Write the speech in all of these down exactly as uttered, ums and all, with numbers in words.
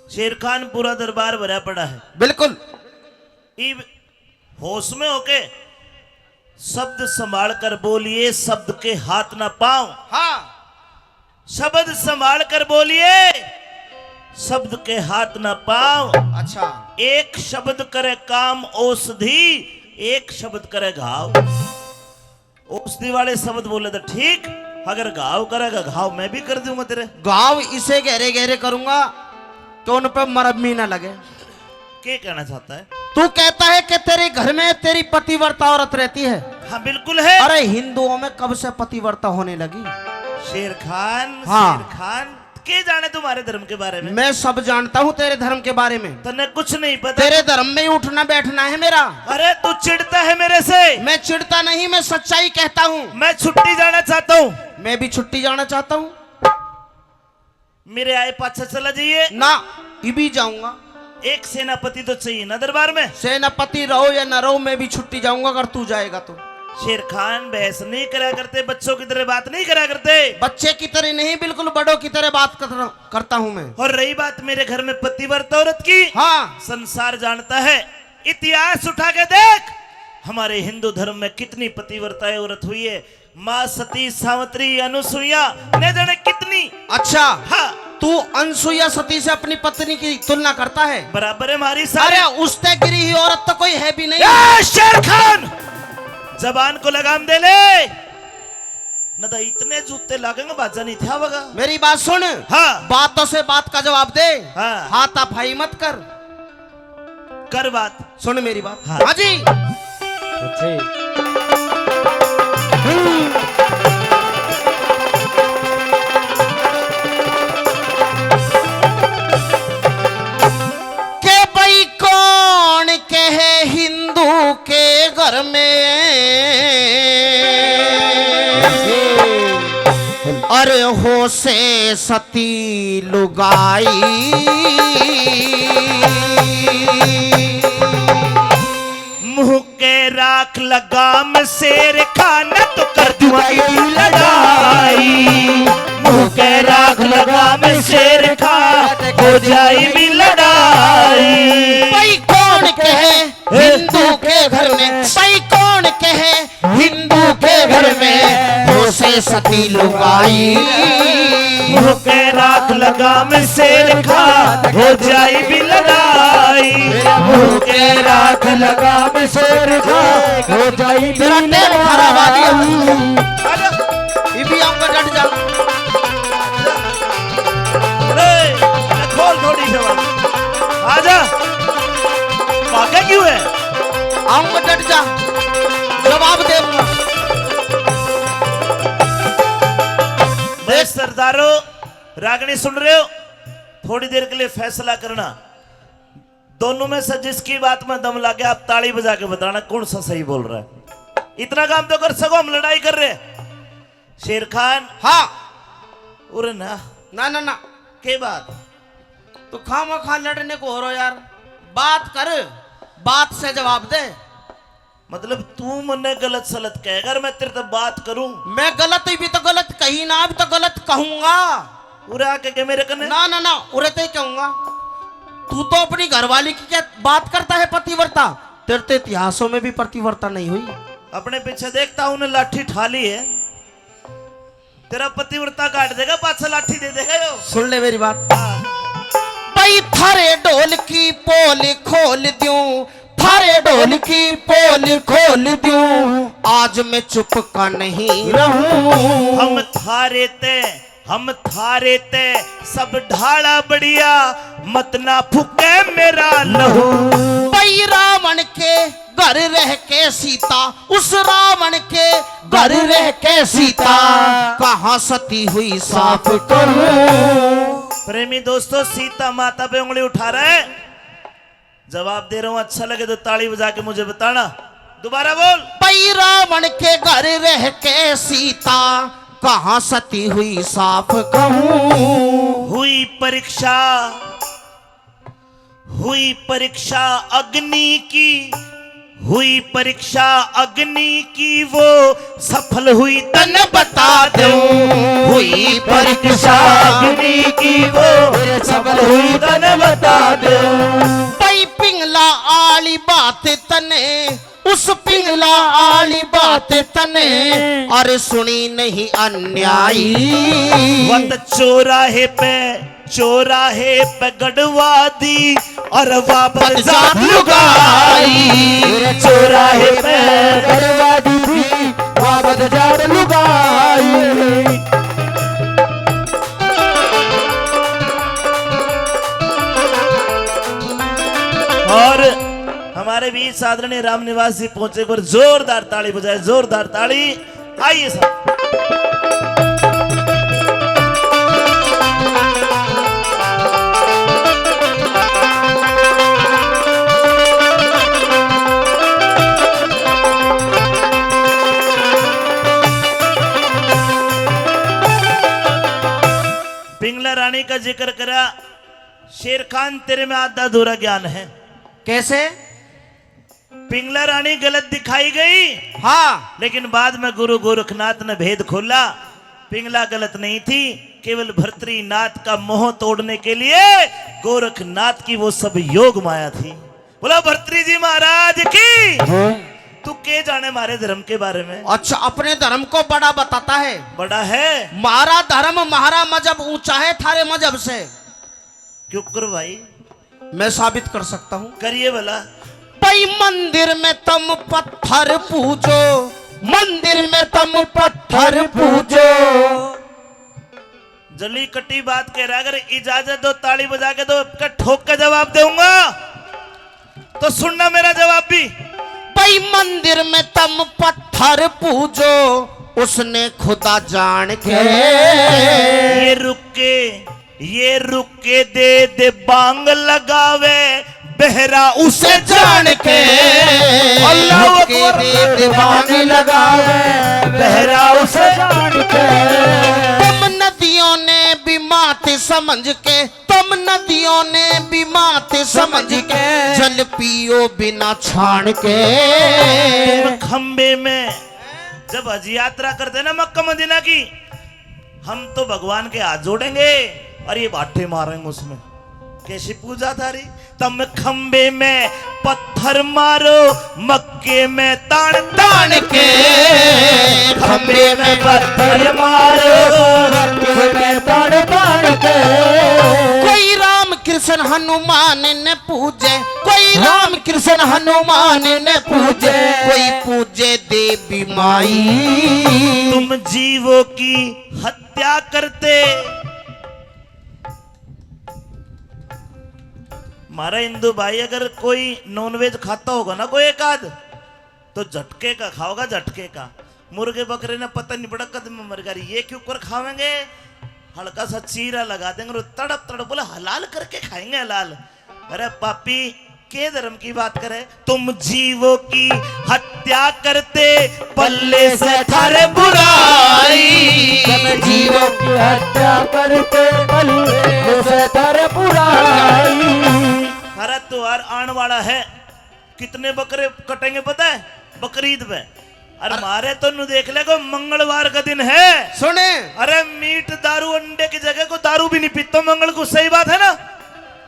शेर खान, पूरा दरबार भरा पड़ा है। बिल्कुल। इब होश में होके शब्द संभाल कर बोलिए, शब्द के हाथ ना पाँव। हाँ। शब्द संभाल कर बोलिए, शब्द के हाथ ना पाँव। अच्छा। एक शब्द करे काम औषधि, एक शब्द करे घाव। औषधि वाले शब्द बोले तो ठीक, अगर घाव करेगा, घाव मैं भी कर दूंगा तेरे। घाव इसे गहरे गहरे करूंगा कि उन पे मरम्मी ना लगे। क्या कहना चाहता है? तू कहता है कि तेरे घर में तेरी पतिव्रता औरत रहती है। हाँ, बिल्कुल है। अरे, हिंदुओं में कब से पतिव्रता होने लगी? शेर खान, हाँ। शेर खान, के जाने तुम्हारे धर्म के बारे में? मैं सब जानता हूँ तेरे धर्म के बारे में। तन्ने कुछ नहीं पता। तेरे धर्म में ही उठना बैठना है मेरा। अरे, तू चिढ़ता है मेरे से। मैं चिढ़ता नहीं, मैं सच्चाई कहता हूँ। मैं छुट्टी जाना चाहता हूँ। मैं भी छुट्टी जाना चाहता हूँ। मेरे आए पाछे चला जाइए। ना, इबी जाऊंगा। एक सेनापति तो चाहिए ना दरबार में। सेनापति रहो या ना रहो, मैं भी छुट्टी जाऊंगा अगर तू जाएगा तो। शेर खान, बहस नहीं करा करते, बच्चों की तरह बात नहीं करा करते। बच्चे की तरह नहीं, बिल्कुल बड़ों की तरह बात कर, करता हूँ मैं। और रही बात मेरे घर में पतिव्रता औरत की, हाँ। संसार जानता है, इतिहास उठा के देख, हमारे हिंदू धर्म में कितनी पतिव्रताएं औरत हुई है। माँ सती, सावित्री, अनुसुईया, न जाने कितनी। अच्छा। हाँ। तू अनुसुईया सती से अपनी पत्नी की तुलना करता है? बराबर है हमारी सारी। अरे, उससे गिरी हुई औरत तो कोई है भी नहीं। ए, शेर खान, जबान को लगाम दे ले, न तो इतने जूते लागेंगे, बाजा नहीं था होगा। मेरी बात सुन। हाँ। बातों से बात का जवाब दे। हाँ। हाथापाई मत कर। कर बात। सुन मेरी बात। हाँ। हाँ जी। अच्छे। के भाई कौन कहे हिंदू के घर में अरे हो से सती लुगाई। मुंह के राख लगाम शेर खान तो कर दूंगा ये लड़ाई। मुंह के राख लगाम शेर खान हो जाए भी लड़ाई। भाई कौन कहे हिंदू के घर में, भाई कौन कहे हिंदू के घर में हो से सती लुगाई। मुंह के राख लगाम शेर खान हो जाए भी लड़ाई। मुंह के राख लगाम शेर खान हो जाए भी तेरा टेम खराब आ गया। लड़ाई। ये भी आपका डट जा। अरे, खोल थोड़ी सी आवाज। आजा। भागे क्यों है? आऊंगा, डट जा, जवाब दूंगा। भाई सरदारों, रागनी सुन रहे हो? थोड़ी देर के लिए फैसला करना, दोनों में से जिसकी बात में दम लग गया, आप ताली बजा के बताना कौन सा सही बोल रहा है। इतना काम तो कर सको, हम लड़ाई कर रहे हैं। शेर खान। हाँ। उरे ना। ना, ना, ना। के बात? तो खामा खा लड़ने को हो रहा यार। बात कर, बात से जवाब दे। मतलब तू मन्ने गलत सलत कहेगा और मैं तेरे से बात करूं? मैं गलत ही भी तो गलत कही ना, अभी तो गलत कहूंगा। उरे आके के मेरे कने? ना, ना, ना, उरे ते ही कहूंगा। तू तो अपनी घरवाली की क्या बात करता है पतिव्रता? तेरे तो इतिहासों में भी पतिव्रता नहीं हुई। अपने पीछे देखता हूं, उन्हें लाठी ठा ली है। तेरा पतिव्रता काट देगा, पाछा लाठी दे देगा यो। सुन ले मेरी बात। हाँ। भाई थारे ढोल की पोल खोल दूं, थारे ढोल की पोल खोल दूं, आज मैं चुप का नहीं रहूं। हम थारे ते, हम थारे ते सब ढाला बढ़िया, मत ना फूके मेरा लहू। भाई रावण के घर रह के सीता, उस रावण के घर रह के सीता, कहाँ सती हुई साफ कहूँ। प्रेमी दोस्तों, सीता माता पे उंगली उठा रहा है, जवाब दे रहा हूँ, अच्छा लगे तो ताली बजा के मुझे बताना। दोबारा बोल। भाई रावण के घर रह के सीता, कहाँ सती हुई साफ कहूँ। हुई परीक्षा, हुई परीक्षा अग्नि की, हुई परीक्षा अग्नि की, वो सफल हुई तन बता दूं। हुई परीक्षा अग्नि की, वो सफल हुई तन बता दूं। पई पिंगला आली बात तने, उस पिंगला आली बात तने, अरे सुनी नहीं अन्यायी। वत चौराहे पे, चौराहे पे गड़वा दी, और वापस जात लुगाई। चौराहे पे गड़वा दी, वापस जात लुगाई। और हमारे बीच आदरणीय रामनिवास जी पहुंचे, एक बार जोरदार ताली बजाए, जोरदार ताली। आइए साहब। पिंगला रानी का जिक्र करा, शेर खान, तेरे में आधा अधूरा ज्ञान है। कैसे? पिंगला रानी गलत दिखाई गई। हाँ। लेकिन बाद में गुरु गोरखनाथ ने भेद खोला, पिंगला गलत नहीं थी, केवल भर्तरीनाथ का मोह तोड़ने के लिए गोरखनाथ की वो सब योग माया थी। बोला भर्तरी जी महाराज की। हाँ। तू के जाने हमारे धर्म के बारे में? अच्छा, अपने धर्म को बड़ा बताता है। बड़ा है। म्हारा धर्म, म्हारा मजहब ऊंचा है थारे मजहब से। क्यों कर भाई? मैं साबित कर सकता हूँ। करिए भला। भाई मंदिर में तुम पत्थर पूजो, मंदिर में तुम पत्थर पूजो। जली कटी बात कह रहा, अगर इजाजत दो ताली बजा के दो, के ठोक के जवाब दूंगा, तो सुनना मेरा जवाब भी। भाई मंदिर में तुम पत्थर पूजो, उसने खुदा जान के। ये रुक के, ये रुक के दे दे बांग लगावे, बहरा उसे जान के। अल्लाह अकबर। दे दे बांग लगावे, बहरा उसे जान के। तुम नदियों ने भी मात समझ के, तुम नदियों ने भी मात समझ के, जल पियो बिना छान के। तुम खंबे में, जब हज यात्रा करते ना मक्का मदीना की, हम तो भगवान के हाथ जोड़ेंगे और ये बाटे मारेंगे उसमें। कैसी पूजा थारी? तुम खंबे में पत्थर मारो, मक्के में तान तान के। खंबे में पत्थर मारो, मक्के में तान तान के। कोई राम कृष्ण हनुमान ने पूजे, कोई राम कृष्ण हनुमान ने पूजे, कोई पूजे देवी माई। तुम जीवों की हत्या करते। हमारा हिंदू भाई अगर कोई नॉनवेज खाता होगा ना कोई एक आध, तो झटके का खाओगा, झटके का। मुर्गे बकरे ने पता नहीं पड़ा कद में मर गया, ये क्यों कर खावेंगे? हल्का सा चीरा लगा देंगे और तड़प तड़प बोले, "हलाल करके खाएंगे, हलाल।" अरे पापी, के धर्म की बात करे? तुम जीवों की हत्या करते, पल्ले से थारे बुराई। तुम जीवों की हत्या करते, पल्ले से थारे बुराई। थारा त्योहार आने वाला है, कितने बकरे कटेंगे पता है? बकरीद पे। और अरे मारे तो नु देख ले को मंगलवार का दिन है। सुने। अरे मीट, दारू, अंडे की जगह को दारू भी नहीं पीता मंगल को, सही बात है ना?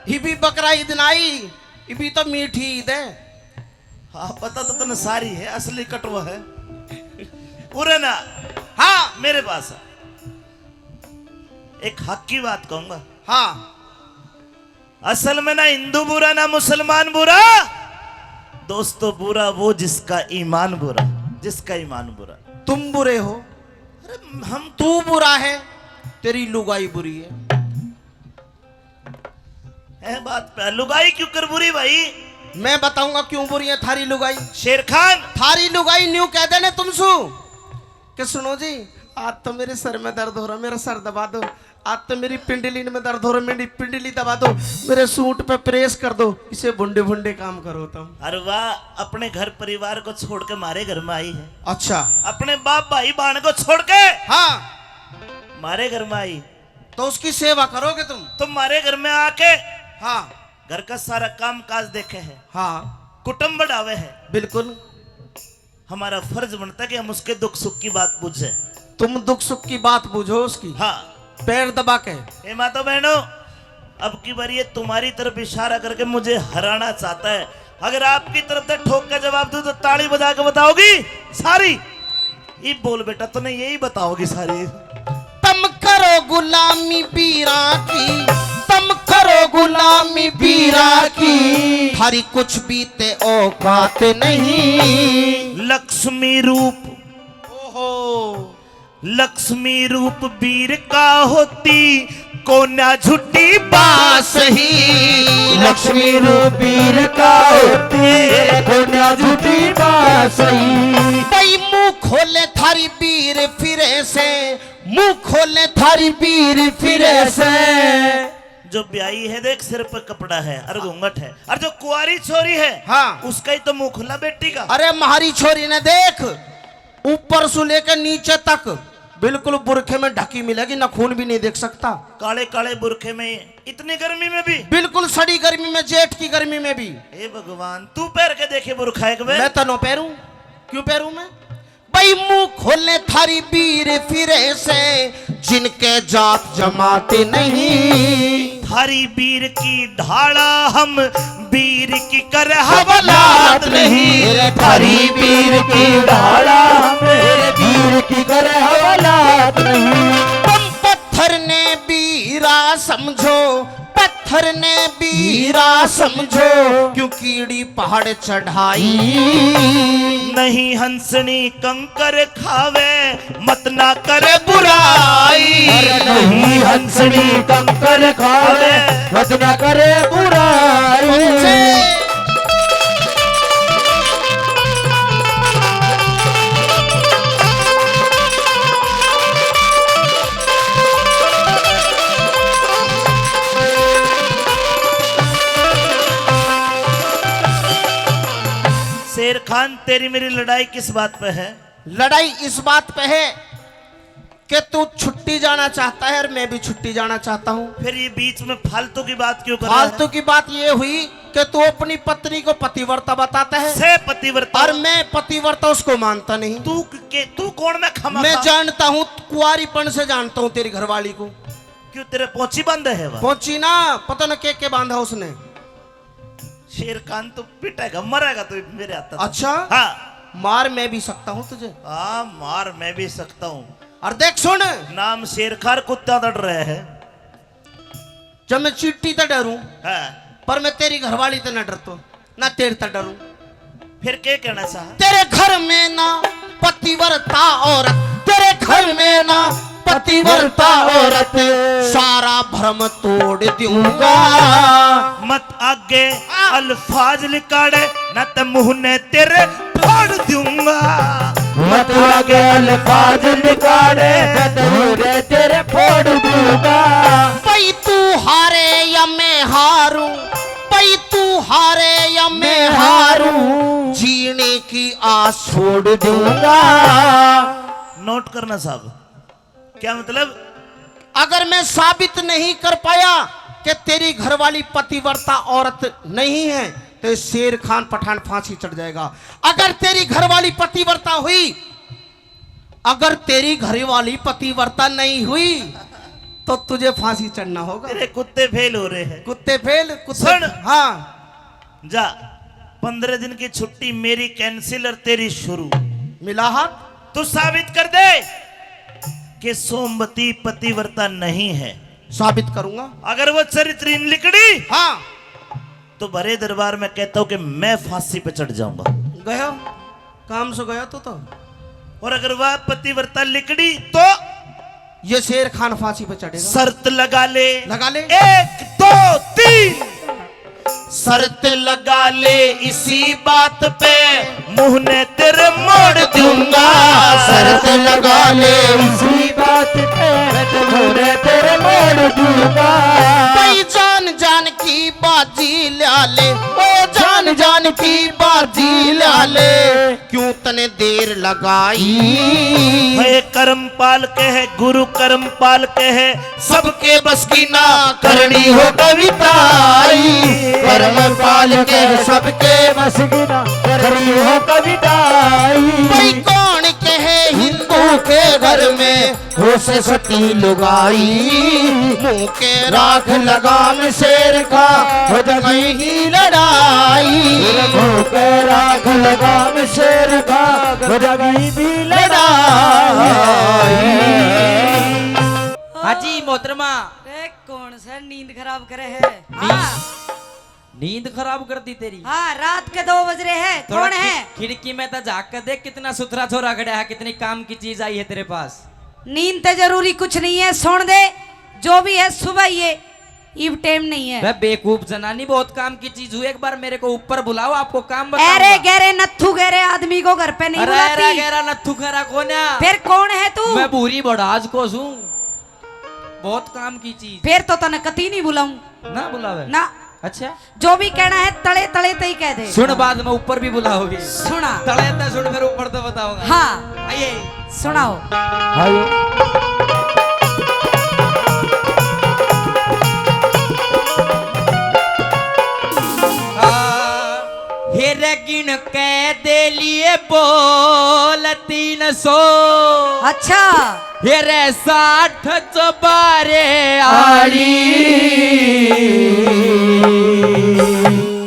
इबी बकरा ईद ना आई, इबी तो मीठी ईद है। हाँ, पता तो तने सारी है, असली कटवा है। पूरे ना। हाँ। मेरे पास है। एक हक की बात कहूंगा। हाँ। असल में ना हिंदू बुरा ना मुसलमान बुरा, दोस्तों, बुरा वो जिसका ईमान बुरा, जिसका ईमान बुरा। तुम बुरे हो। अरे हम तू बुरा है, तेरी लुगाई बुरी है। है बात पे लुगाई क्यों कर बुरी भाई? मैं बताऊंगा क्यों बुरी है थारी लुगाई। शेर खान। थारी लुगाई न्यू कह देने तुमसू कि सुनो जी, आज तो मेरे सर में दर्द हो रहा, मेरा सर दबा दो। आज तो मेरी पिंडली में दर्द हो रहा, मेरी पिंडली दबा दो। मेरे सूट पे प्रेस कर दो। इसे भुंडे भुंडे काम करो तुम। अरे वाह, अपने घर परिवार को छोड़ के मारे घर में आई है। अच्छा। अपने बाप भाई बहन को छोड़ के। हाँ। मारे घर में आई। तो उसकी सेवा करोगे तुम? तुम मारे घर में आके। हाँ। घर का सारा काम काज देखे है। हाँ। कुटुंब बढ़ावे है। बिल्कुल। हमारा फर्ज बनता है कि हम उसके दुख सुख की बात बुझे। तुम दुख सुख की बात बुझो उसकी। हाँ। पैर दबा के। ए माता बहनों, अब की बार ये तुम्हारी तरफ इशारा करके मुझे हराना चाहता है। अगर आपकी तरफ से ठोक के जवाब दूं तो ताली बजा के बताओगी सारी। इब बोल बेटा, तूने यही बताओगी सारी। तम करो गुलामी बीरा की, तम करो गुलामी बीरा की, थारी कुछ भी ते औकात नहीं। लक्ष्मी रूप, ओहो। लक्ष्मी रूप बीर का होती, कोन्या झूठी बास ही। लक्ष्मी रूप बीर का होती, कोन्या झूठी बास ही। भाई मुंह खोले थारी बीर फिरे से, मुंह खोले थारी बीर फिरे से। जो ब्याही है देख, सिर पे कपड़ा है और घूंघट है, और जो कुंवारी छोरी है, हाँ। उसका ही तो मुंह खुला बेटी का। अरे म्हारी छोरी ने देख, ऊपर से लेकर नीचे तक बिल्कुल बुरखे में ढकी मिलेगी, ना खून भी नहीं देख सकता। काले काले बुरखे में, इतनी गर्मी में भी। बिल्कुल सड़ी गर्मी में, जेठ की गर्मी में भी। हे भगवान, तू पहर के देखे बुरखा एक बार। मैं तो नो पहरूं, क्यों पहरूं मैं? भाई मुंह खोले थारी बीर फिरे से, जिनके जात जमात नहीं। थारी बीर की ढाला हम बीर की कर हवालात नहीं। थारी बीर की ढाला हम बीर की कर हवालात नहीं। तुम पत्थर ने बीरा समझो, पत्थर ने बीरा समझो, क्यों कीड़ी पहाड़ चढ़ाई। नहीं हंसनी कंकर खावे, मत ना करे बुराई। अरे नहीं हंसनी कंकर खावे, मत ना करे बुराई। शेर खान, तेरी मेरी लड़ाई किस बात पे है? लड़ाई इस बात पे है कि तू छुट्टी जाना चाहता है और मैं भी छुट्टी जाना चाहता हूँ। फिर ये बीच में फालतू की बात क्यों कर रहा है? फालतू की बात ये हुई कि तू अपनी पत्नी को पतिव्रता बताता है। से पतिव्रता। और मैं पतिव्रता उसको मानता नहीं। तू के, तू कौन मैं खमा मैं खा? जानता हूँ, कुंवारीपन से जानता हूँ तेरी घरवाली को। क्यों, तेरे पहुंची बंद है वह? पहुंची ना, पता न के के बांधा उसने। शेर खान तो पिटेगा, मरेगा तो मेरे हाथ। अच्छा? हाँ। मार मैं भी सकता हूँ तुझे। हाँ, मार मैं भी सकता हूँ। और देख सुन। नाम शेर खान कुत्ता तै डर रहा है। जब मैं चींटी तै डरूं, हाँ। पर मैं तेरी घरवाली तै ना डरतो, ना तेरे तै डरूं। फिर के कहना चाह? तेरे घर में ना पतिव्रता औरत, तेरे घर में ना पतिव्रता औरत, सारा भरम तोड़ दूंगा। मत आगे अल्फाज निकाले, ना तो मुंह ने तेरे फोड़ दूंगा। मत आगे अल्फाज निकाले, ना तो मुंह ने तेरे फोड़ दूंगा। भाई तू हारे या मैं हारूं, भाई तू हारे या मैं हारूं, जीने की आस छोड़ दूंगा। नोट करना साहब, क्या मतलब? अगर मैं साबित नहीं कर पाया कि तेरी घरवाली पतिव्रता औरत नहीं है, तो शेर खान पठान फांसी चढ़ जाएगा। अगर तेरी घरवाली पतिव्रता हुई, अगर तेरी घरवाली पतिव्रता नहीं हुई, तो तुझे फांसी चढ़ना होगा। तेरे कुत्ते फेल हो रहे हैं। कुत्ते फेल, कुत्ते। सुन। हाँ। जा, पन्द्रह दिन की छुट्टी मेरी कैंसिल और तेरी शुरू। मिला हाथ। तू साबित कर दे कि सोमवती पतिव्रता नहीं है। साबित करूंगा। अगर वो चरित्रहीन लिकड़ी, हाँ। तो भरे दरबार में कहता हूं कि मैं फांसी पे चढ़ जाऊंगा। गया, काम से गया तू तो। और अगर वह पतिव्रता लिकड़ी तो ये शेर खान फांसी पे चढ़ेगा। शर्त लगा ले। लगा ले। एक, दो, तीन। शर्त लगा ले इसी बात पे, मुंह ने तेरे मोड़ दूंगा। शर्त लगा ले इसी बात पे, मुंह ने तेरे मोड़ दूंगा। भाई जान जान की बाजी ला ले, ओ जान जान की बाजी ला ले, क्यों तने देर लगाई। हे कर्मपाल कहे, गुरु कर्मपाल कहे, सबके बस की ना करनी हो कविताई। कर्मपाल के सबके बस की ना, करी हो कविताई। भाई कौन कहे हिंदू के घर में हो सरस्वती लुगाई। मुंह के राख लगाम शेर का, हो जगई ही लड़ाई। मुंह के राख लगाम शेर का, हो जगई भी लड़ाई। हाँ जी मोहतरमा। ए, कौन सा नींद खराब करे है? नींद, हाँ। नींद खराब कर दी तेरी। हाँ, रात के दो बज रहे हैं। थोड़ा कौन है? खि-, खिड़की में तो झांक के देख, कितना सुथरा छोरा खड़ा है, कितनी काम की चीज आई है तेरे पास। नींद तो जरूरी कुछ नहीं है, सोण दे, जो भी है सुबह ये, इब टाइम नहीं है। बे बेवकूफ जनानी, बहुत काम की चीज हुई, एक बार मेरे को ऊपर बुलाओ, आपको काम बताऊंगा। अरे गहरे नत्थू गहरे आदमी को घर पे नहीं अरे बुलाती। अरे गहरा नत्थू गहरा कौन है? फिर कौन है तू? मैं भूरी भड़ाज को सूं। बहुत काम की चीज। फिर तो तने कती नहीं बुलाऊं। ना बुलावे? ना। अच्छा। जो भी कहना है तले तले ते ही कह दे। सुन, बाद में ऊपर भी बुलाओगे। सुना। तले ते सुन, फिर ऊपर तो बताऊंगा। हाँ। आइए। सुनाओ। आइए। आ, हेरे गिन के दे लिए बोल तीन सौ। अच्छा। हेरे साठ चबारे आली।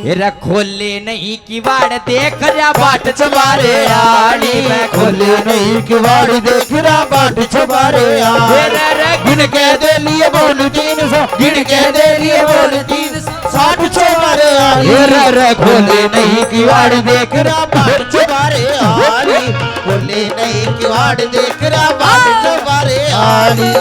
हेरे खोले नहीं किवाड़ देख रहा बाट चबारे आली। मैं खोले नहीं किवाड़ देख रहा बाट चबारे आली। हेरे रे गिन के दे लिए बोल तीन सौ, गिन के दे लिए बोल तीन सौ। साठ चौबारे आली। ये रे रे खोले नहीं किवाड़ देख रहा बाट चौबारे आली। खोले नहीं किवाड़ देख रहा बाट चौबारे आली।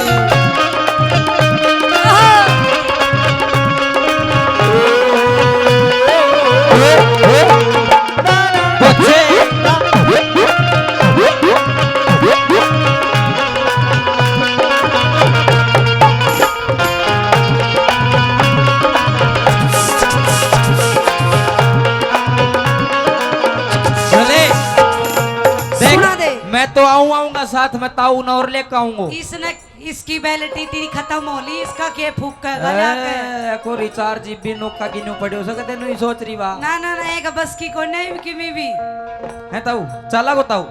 बच्चे। चले। देख, सुना दे। मैं तो आऊं, आऊंगा साथ में, ताऊ न और लेकर आऊंगा। इसने, इसकी बैलेटी तेरी खत्म हो ली, इसका के फूक कर लगा के। ए, को रिचार्ज भी नोका की न्यू पड़े हो सकते, नहीं सोच रही वाह। ना, ना, ना, एक बस की कोने किमी भी। है ताऊ, चाला को ताऊ।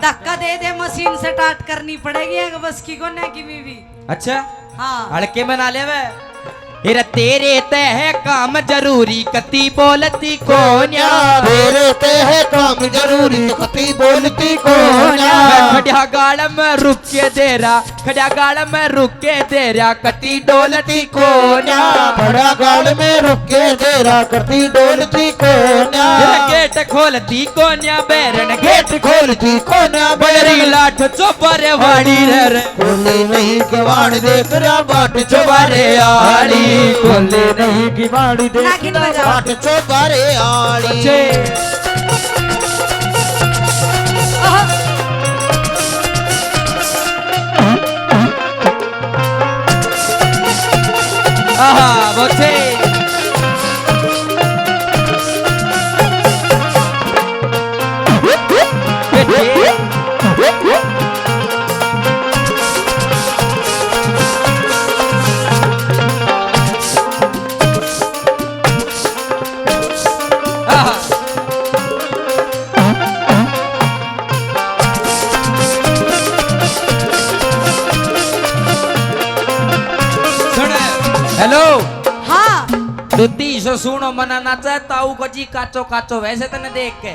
धक्का दे दे, मशीन स्टार्ट करनी पड़ेगी, एक बस की कोने किमी भी। अच्छा। हाँ। हल्के में ना लेवे। हेरा तेरे ते है काम जरूरी, कती बोलती कोन्या। तेरे ते है काम जरूरी, कती बोलती कोन्या। मैं खड़िया गाल में रुक के देरा, खड़िया गाल में रुक के देरा, कती डोलती कोन्या। खड़ा गाल में रुक के देरा, कती डोलती कोन्या। गेट खोलती कोन्या बैरन, गेट खोलती कोन्या बैरन। लाठ चोपर वाली रे रे। खोले नहीं किवाड़ देख रहा बाट चौबारे आली। खोले नहीं किवाड़ देख नागिन रहा बजाओ। बाट चौबारे आली। बच्चे। आहा। आहा, बच्चे। सुन, हेलो। हाँ। तो तीसो सुनो, मना नाचा ताऊ को जी काचो काचो वैसे तने देख के।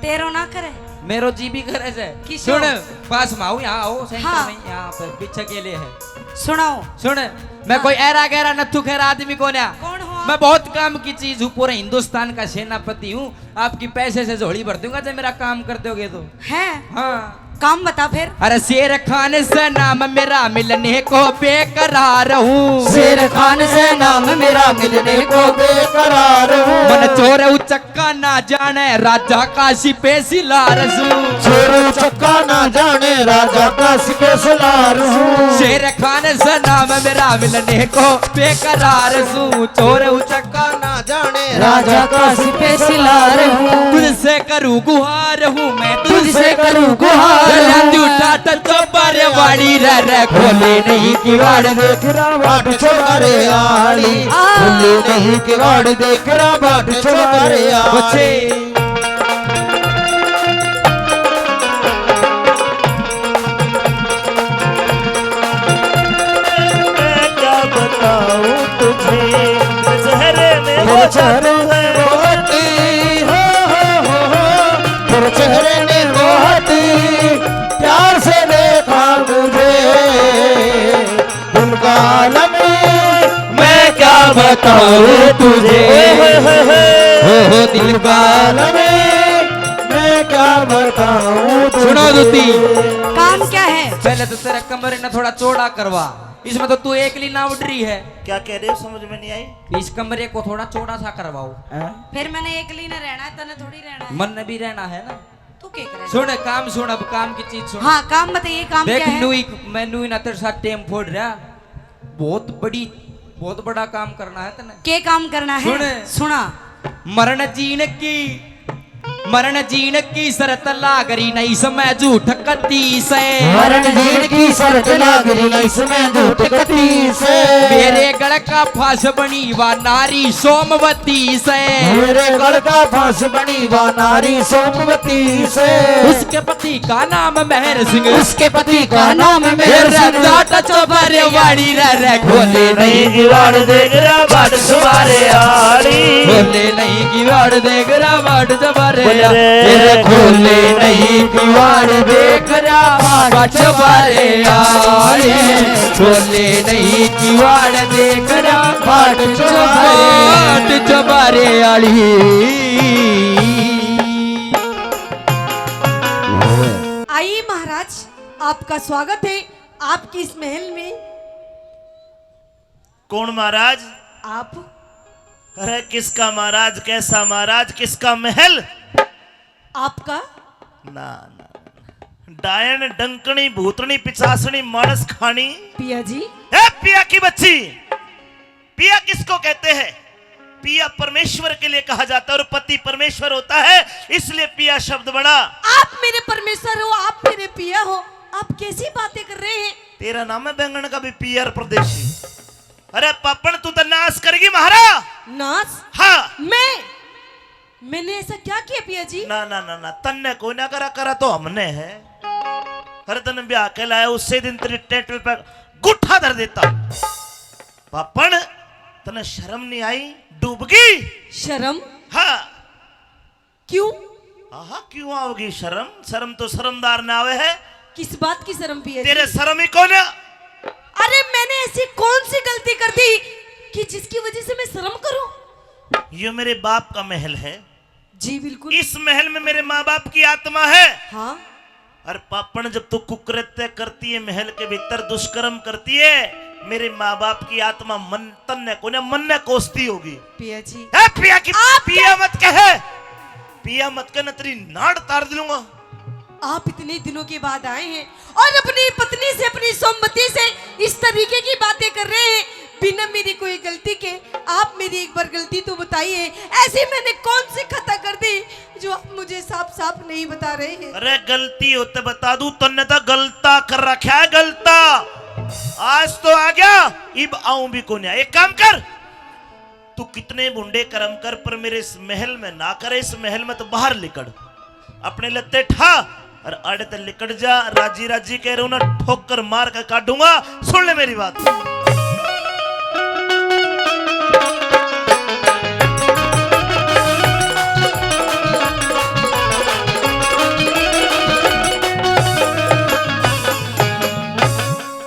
तेरो ना करे। मेरो जी भी करे से। किसो? सुन, पास में आओ, यहाँ आओ, सेंटर हाँ। में, यहाँ पे पीछे के लिए है। सुनाओ। सुन, मैं हाँ। कोई ऐरा गैरा नत्थू खैरा आदमी कोन्या। कौन हो आप? मैं बहुत काम की चीज हूँ, पूरे हिंदुस्तान का सेनापति हूँ। आपकी पैसे से झोली भर दूंगा जब मेरा काम कर दोगे तो। है? हाँ। काम बता फिर। अरे शेर खान से नाम मेरा मिलने को बेकरार हूँ। शेर खान से नाम मेरा मिलने को बेकरार हूँ। मन चोर उचक्का ना जाने राजा का सिपे सिलार सूं। चोर उचक्का ना जाने राजा का सिपे सिलार सूं। शेर खान से नाम मेरा मिलने को बेकरार सूं। चोर उचक्का ना जाने राजा का सिपे सिलार हूँ। तुझसे करूँ गुहार हूँ मैं, तुझसे करूँ गुहार हूँ। राजू टाट चौबारे वाली रे रे, खोले नहीं किवाड़ देख रहा बाट चौबारे आली। आ। खोले नहीं किवाड़ देख रहा बाट चौबारे आली। बच्चे। मैं क्या बताऊं तुझे, तेरे चेहरे में वो तेरे चेहरे जादू है। में वो हटी, हो, हो, हो, हो, तेरे चेहरे में वो हटी, प्यार से देखा मुझे, दिल का आलम, मैं क्या बताऊं तुझे, ओए होए होए होए। हो, हो, दिल का आलम, मैं क्या बताऊं तुझे। सुनो दूती। काम क्या है? पहले तो तेरा कमरे ना थोड़ा चौड़ा करवा। इसमें तो तू एकली नावड रही है। क्या कह रहे हो, समझ में नहीं आई। इस कमरे को थोड़ा चौड़ा सा करवाओ। हैं? फिर मैंने एकली ने रहना है, तने थोड़ी रहना है। मन ने भी रहना है ना। तू क्या करे? सुन, काम सुन, अब काम की चीज सुन। हाँ, काम बताइए, काम देख, क्या है? नूई, मैं नूई ना तेरे साथ टेम फोड़ रहा। बहुत बड़ी, बहुत बड़ा काम करना है तने। के काम करना है? सुन। सुना। मरण जीण की, मरण जीण की शर्त लाग रही नहीं इसमें झूठ कती से। मरण जीण की शर्त लाग रही नहीं इसमें झूठ कती से। मेरे गल का फांस बनी वा नारी सोमवती से। मेरे गल का फांस बनी वा नारी सोमवती से। उसके पति का नाम मेहर सिंह। उसके पति का नाम मेहर सिंह। जाट चौबारे वाली रे रे, खोले नहीं किवाड़ देख रहा बाट चौबारे आली। खोले नहीं किवाड़ देख रहा बाट चौबारे आली। तेरे खोले नहीं किवाड़ देख रहा बाट चौबारे आली। खोले नहीं किवाड़ देख रहा बाट चौबारे, बाट चौबारे आली। आइए महाराज, आपका स्वागत है आपके इस महल में। कौन महाराज? आप। अरे किसका महाराज, कैसा महाराज, किसका महल? आपका। ना, ना, ना। डायन, डंकनी, भूतनी, पिचासनी, मानस खानी। पिया जी। ए पिया की बच्ची, पिया किसको कहते हैं? पिया परमेश्वर के लिए कहा जाता है और पति परमेश्वर होता है, इसलिए पिया शब्द बना। आप मेरे परमेश्वर हो, आप मेरे पिया हो, आप कैसी बातें कर रहे हैं? तेरा नाम है बैंगन का भी पिया परदेसी। अरे पापण, तू तो नाश करेगी महारा। नाश? हाँ। मैं? मैंने ऐसा क्या किया पिया जी? ना, ना, ना, ना, तन्ने कोई ना करा, करा तो हमने है। अरे तन्ने ब्याह के लाया, उससे दिन तेरी टेटल पे गुट्ठा धर देता। पापण, तन्ने शर्म नहीं आई? डूब गई? शर्म? हाँ। क्यों? आहा, क्यों आओगी शर्म? शर्म तो शर्मदार ना आवे है। किस बात की शर्म पिया जी? तेरे शर्म ही कोन्या। अरे मैंने ऐसी कौन सी गलती कर दी कि जिसकी वजह से मैं शर्म करूं? ये मेरे बाप का महल है। जी बिल्कुल। इस महल में मेरे माँ बाप की आत्मा है। हाँ। अरे पापण, जब तू कुकृत्य करती है, महल के भीतर दुष्कर्म करती है, मेरे माँ बाप की आत्मा मन, तन्ने कोन्या, मन्ने कोसती होगी। पिया जी। ए पिया की, आप पिया क्या मत कहे, पिया मत कह, न तेरी नाड़ तार दूंगा। आप इतने दिनों के बाद आए हैं और अपनी पत्नी से, अपनी सोमवती से इस तरीके की बातें कर रहे हैं बिना मेरी कोई गलती के। आप मेरी एक बार गलती तो बताइए, ऐसी मैंने कौन सी खता कर दी जो आप मुझे साफ साफ नहीं बता रहे हैं? अरे गलती होते बता दूं, तन्ने तो गलता कर रखा है, गलता। आज तो आ गया, इब आऊं भी कोन्या। एक काम कर, तू कितने भुंडे कर्म कर, पर मेरे इस महल में ना करे, इस महल में तो बाहर लिकड़, अपने लत्ते ठा और आड़े ते लिकड़ जा। राजी राजी कह रहे हो ना, ठोकर मार के काटूंगा। सुन ले मेरी बात।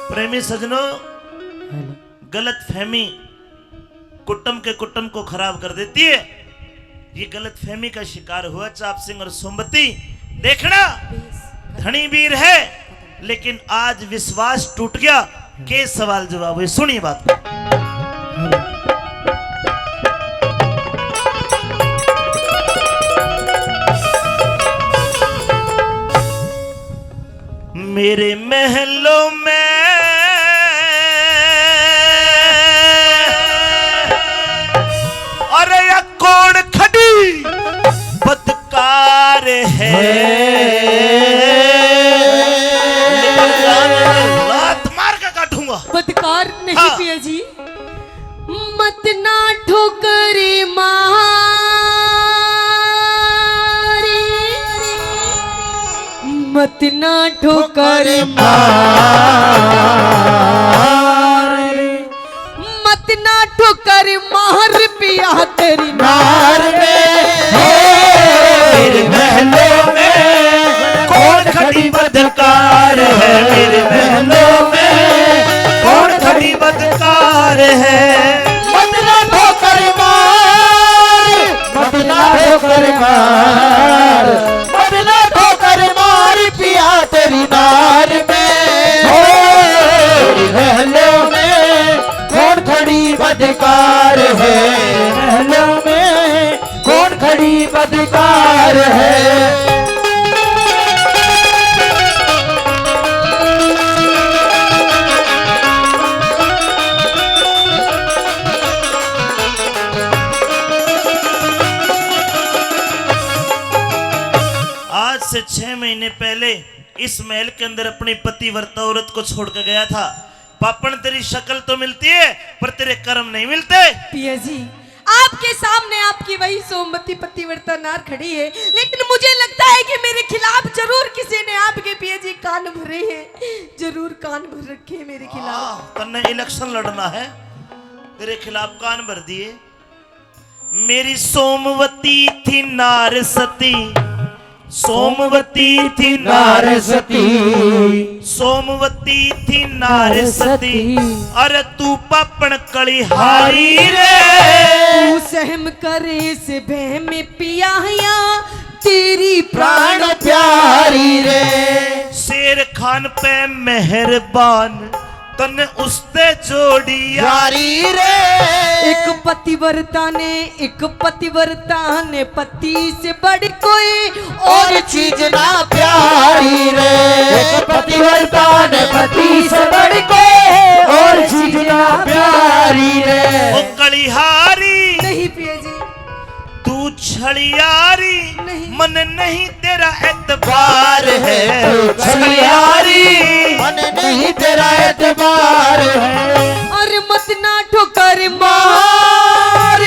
प्रेमी सजनों, गलत फहमी कुटुंब के कुटुंब को खराब कर देती है। ये गलत फहमी का शिकार हुआ चाप सिंह और सोमवती। देखना, धनी वीर है, लेकिन आज विश्वास टूट गया। के सवाल जवाब हुए, सुनिए बात को। मेरे महलों में, अरे या कोण ना ठोकर मार, मत ना ठोकर मार पिया तेरी नार में। हो, मेरे महलों में कौन खड़ी बदकार है, मेरे महलों में कौन खड़ी बदकार है। मत ना ठोकर मार, मत ना ठोकर मार, मत ना ठोकर मार पिया तेरी नार में। हो, महलों में कौन खड़ी बदकार है, महलों में कौन खड़ी बदकार है। आज से छह महीने पहले इस महल के अंदर अपनी पतिव्रता औरत को छोड़ के गया था। पापण, तेरी शक्ल तो मिलती है, पर तेरे कर्म नहीं मिलते। पिया जी, आपके सामने आपकी वही सोमवती पतिव्रता नार खड़ी है, लेकिन मुझे लगता है कि मेरे खिलाफ जरूर किसी ने आपके पिया जी कान भरे हैं, जरूर कान भर रखे हैं मेरे खिलाफ। आह, तन्ने इलेक्शन लड़ना है, तेरे खिलाफ कान भर दिए। मेरी सोमवती थी नार सती, सोमवती थी नार सती, सोमवती थी नार सती। अरे तू पापण कलिहारी रे, तू सहम करे से बह में पिया या तेरी प्राण प्यारी रे। शेर खान पे मेहरबान, तन्ने उसते जोड़ी यारी रे। एक पतिव्रता ने, एक पतिव्रता ने पति से बढ़ कोई और चीज ना प्यारी रे। एक पतिव्रता ने पति से बढ़ कोई और चीज ना प्यारी रे। ओ कलिहारी। नहीं पिया जी। तू छलियारी, नहीं। मन नहीं तेरा एतबार है। तू छलियारी, मन नहीं तेरा एतबार है। अरे मत ना ठोकर मार,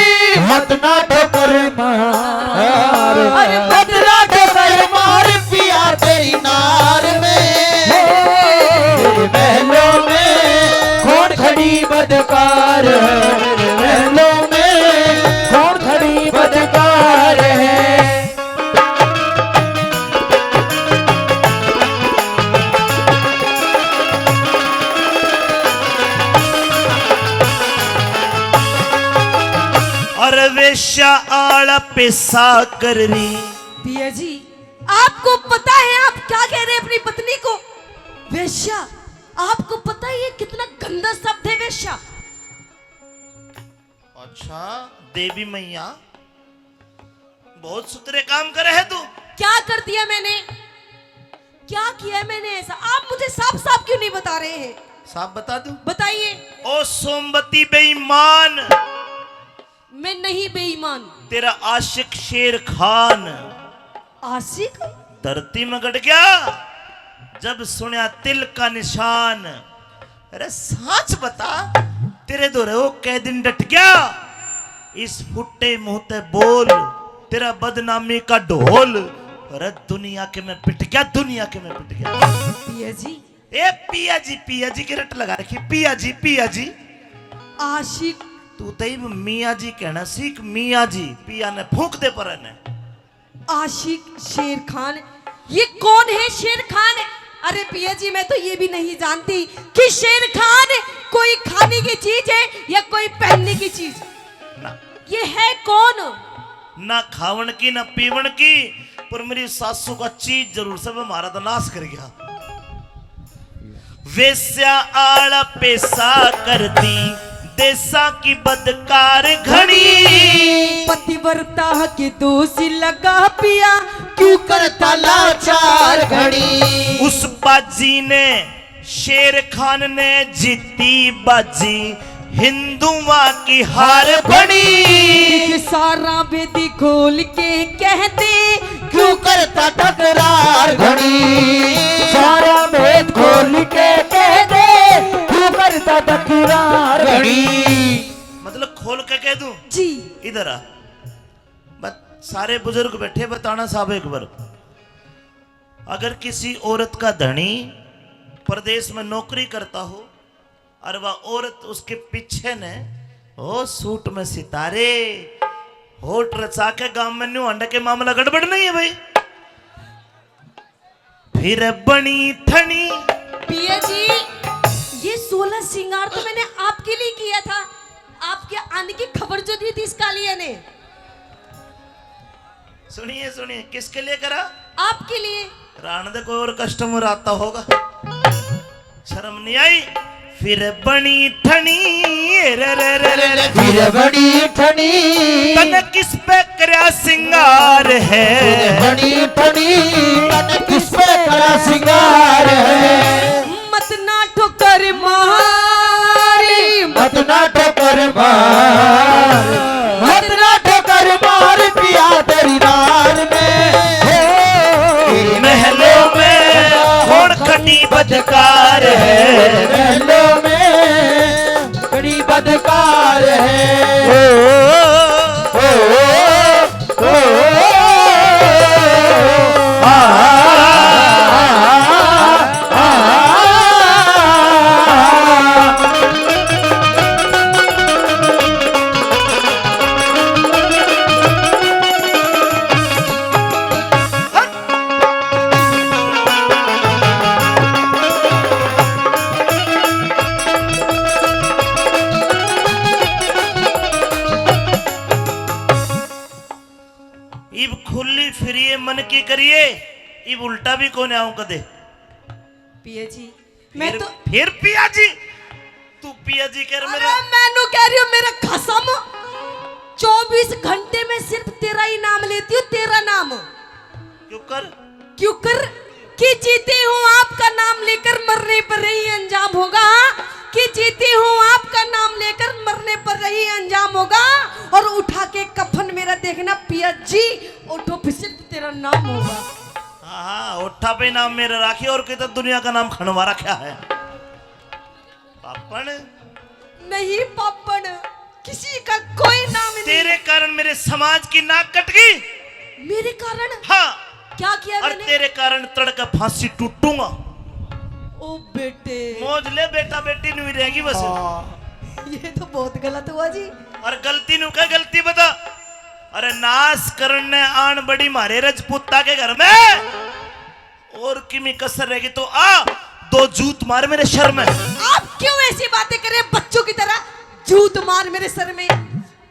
मत ना ठोकर मार, अरे मत ना ठोकर मार पिया तेरी नार में। तेरे महलों में कौन खड़ी बदकार है, महलों में कौन खड़ी बदकार है। और वेश्या आला पेशा कर रही। पिया जी, आपको पता है आप क्या कह रहे हैं अपनी पत्नी को? वेश्या, आपको पता है ये कितना गंदा शब्द है वेश्या? अच्छा, देवी मैया, बहुत सुथरे काम करे है तू। क्या कर दिया मैंने? क्या किया मैंने ऐसा? आप मुझे साफ साफ क्यों नहीं बता रहे हैं? साफ बता दूं? बताइए। ओ सोमवती बेईमान। मैं नहीं बेईमान। तेरा आशिक शेर खान। आशिक? धरती में गड़ गया जब सुनया तिल का निशान। अरे सांच बता, तेरे धोरे वो कै दिन डट गया? इस फुट्टे मुंह ते बोल, तेरा बदनामी का ढोल। अरे दुनिया के मैं पिट गया, दुनिया के मैं पिट गया। पिया जी। ए पिया जी, पिया जी की रट लगा रखी, पिया जी, पिया जी। आशिक। तू तो इब मियाँ जी कहना सीख, मियाँ जी। पिया ने फूंक दे पर ने। आशिक शेर खान, ये कौन है शेर खान? अरे पिया जी, मैं तो ये भी नहीं जानती कि शेर खान कोई खाने की चीज है या कोई पहनने की चीज। ना। ये है कौन? ना खावण की, ना पीवण की, पर मेरी सासू का चीज जरूर से, वो म्हारा तो नाश कर गया। वेश्या आला पेशा करती, देसा की बदकार घणी। पतिव्रता के दोष लगा पिया, क्यों करता लाचार घणी। उस बाजी ने, शेर खान ने जीती बाजी, हिंदुआ की हार बणी। सारा भेद खोल के कह दे, क्यों करता तकरार घणी। सारा भेद खोल के कह दे, क्यों करता तकरार घणी। मतलब खोल के कह दूं? जी। इधर आ। बस सारे बुजुर्ग बैठे, बताना साहब एक बार। अगर किसी औरत का धनी परदेश में नौकरी करता हो और वह औरत उसके पीछे ने, ओ सूट में सितारे, होठ रचा के गांव में न्यू अंडा के मामला गड़बड़ नहीं है भाई। फिर बनी ठनी। पिया जी, ये सोलह श्रृंगार तो मैंने आपके लिए किया था, आपके आने की खबर जो दी थी इस कालिया ने। सुनिए, सुनिए, किसके लिए करा? आपके लिए। राण दे, कोई और कस्टमर आता होगा। शर्म नहीं आई? फिर बनी ठनी, रे रे रे रे रे। फिर बनी ठनी। तने किस पे करया सिंगार है? फिर बनी ठनी। तने किस पे करया सिंगार है? मत ना ठोकर मारी। मत ना ठोकर मार। मत ना ठोकर मार पिया तेरी नार में। महलों में कौन खटी बदकार है? महलों में खटी बदकार है। ओ, ओ, ओ, ओ, ओ, आ, आ, आ, आ, आ, आ। इब खुली फिरिए मन की करिए, इब उल्टा भी कोने आऊं कदे। पिया जी, मैं फिर, तो फिर पिया जी, तू पिया जी कह रहा अरे मेरा। मैं नु कह रही हूँ मेरा खसम, चौबीस घंटे में सिर्फ तेरा ही नाम लेती हूँ, तेरा नाम। क्यों कर? क्यों कर? कि जीती हूँ आपका नाम लेकर मरने पर यही अंजाम होगा, कि जीती हूँ आपका नाम लेकर मरने पर यही अंजाम होगा, और उठा के कफन मेरा देखना पिया जी, ओठों पे सिर्फ तेरा नाम होगा। हाँ, हाँ, ओठा पे नाम मेरा राखी और कितना दुनिया का नाम खनवा रखा है। पापण? नहीं पापण, किसी का कोई नाम नहीं। तेरे कारण मेरे समाज की नाक कट गई। मेरे कारण? हाँ। क्या किया और मैंने? तेरे कारण तड़के फांसी टूटूंगा। ओ बेटे। मौज ले बेटा बेटी, नहीं रहेगी बस। हाँ। ये तो बहुत गलत हुआ जी। और गलती नु कह, गलती बता। अरे नाश करने आन बड़ी मारे रजपूता के घर में। और किमी कसर रहेगी तो आ, दो जूत मार मेरे सर में। आप क्यों ऐसी बातें कर रहे हैं बच्चों की तरह? जूत मार मेरे सर में।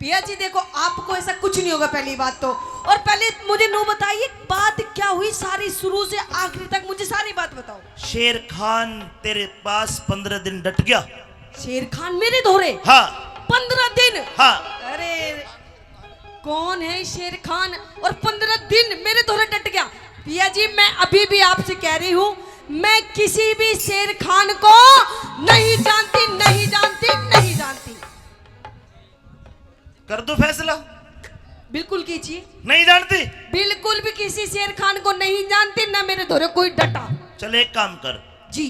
पिया जी देखो, आपको ऐसा कुछ नहीं होगा पहली बात तो। और पहले मुझे नू बताइए, बात क्या हुई सारी शुरू से आखिरी तक, मुझे सारी बात बताओ। शेर खान तेरे पास पंद्रह दिन डट गया। शेर खान मेरे धोरे? हाँ। पंद्रह दिन? हाँ। अरे कौन है शेर खान और पंद्रह दिन मेरे धोरे डट गया? पिया जी, मैं अभी भी आपसे कह रही हूँ, मैं किसी भी शेर खान को नहीं जानती, नहीं जानती, नहीं जानती। कर दूं फैसला? बिल्कुल कीजिए। नहीं जानती? बिल्कुल भी किसी शेर खान को नहीं जानती, ना मेरे धोरे कोई डटा। चल एक काम कर। जी।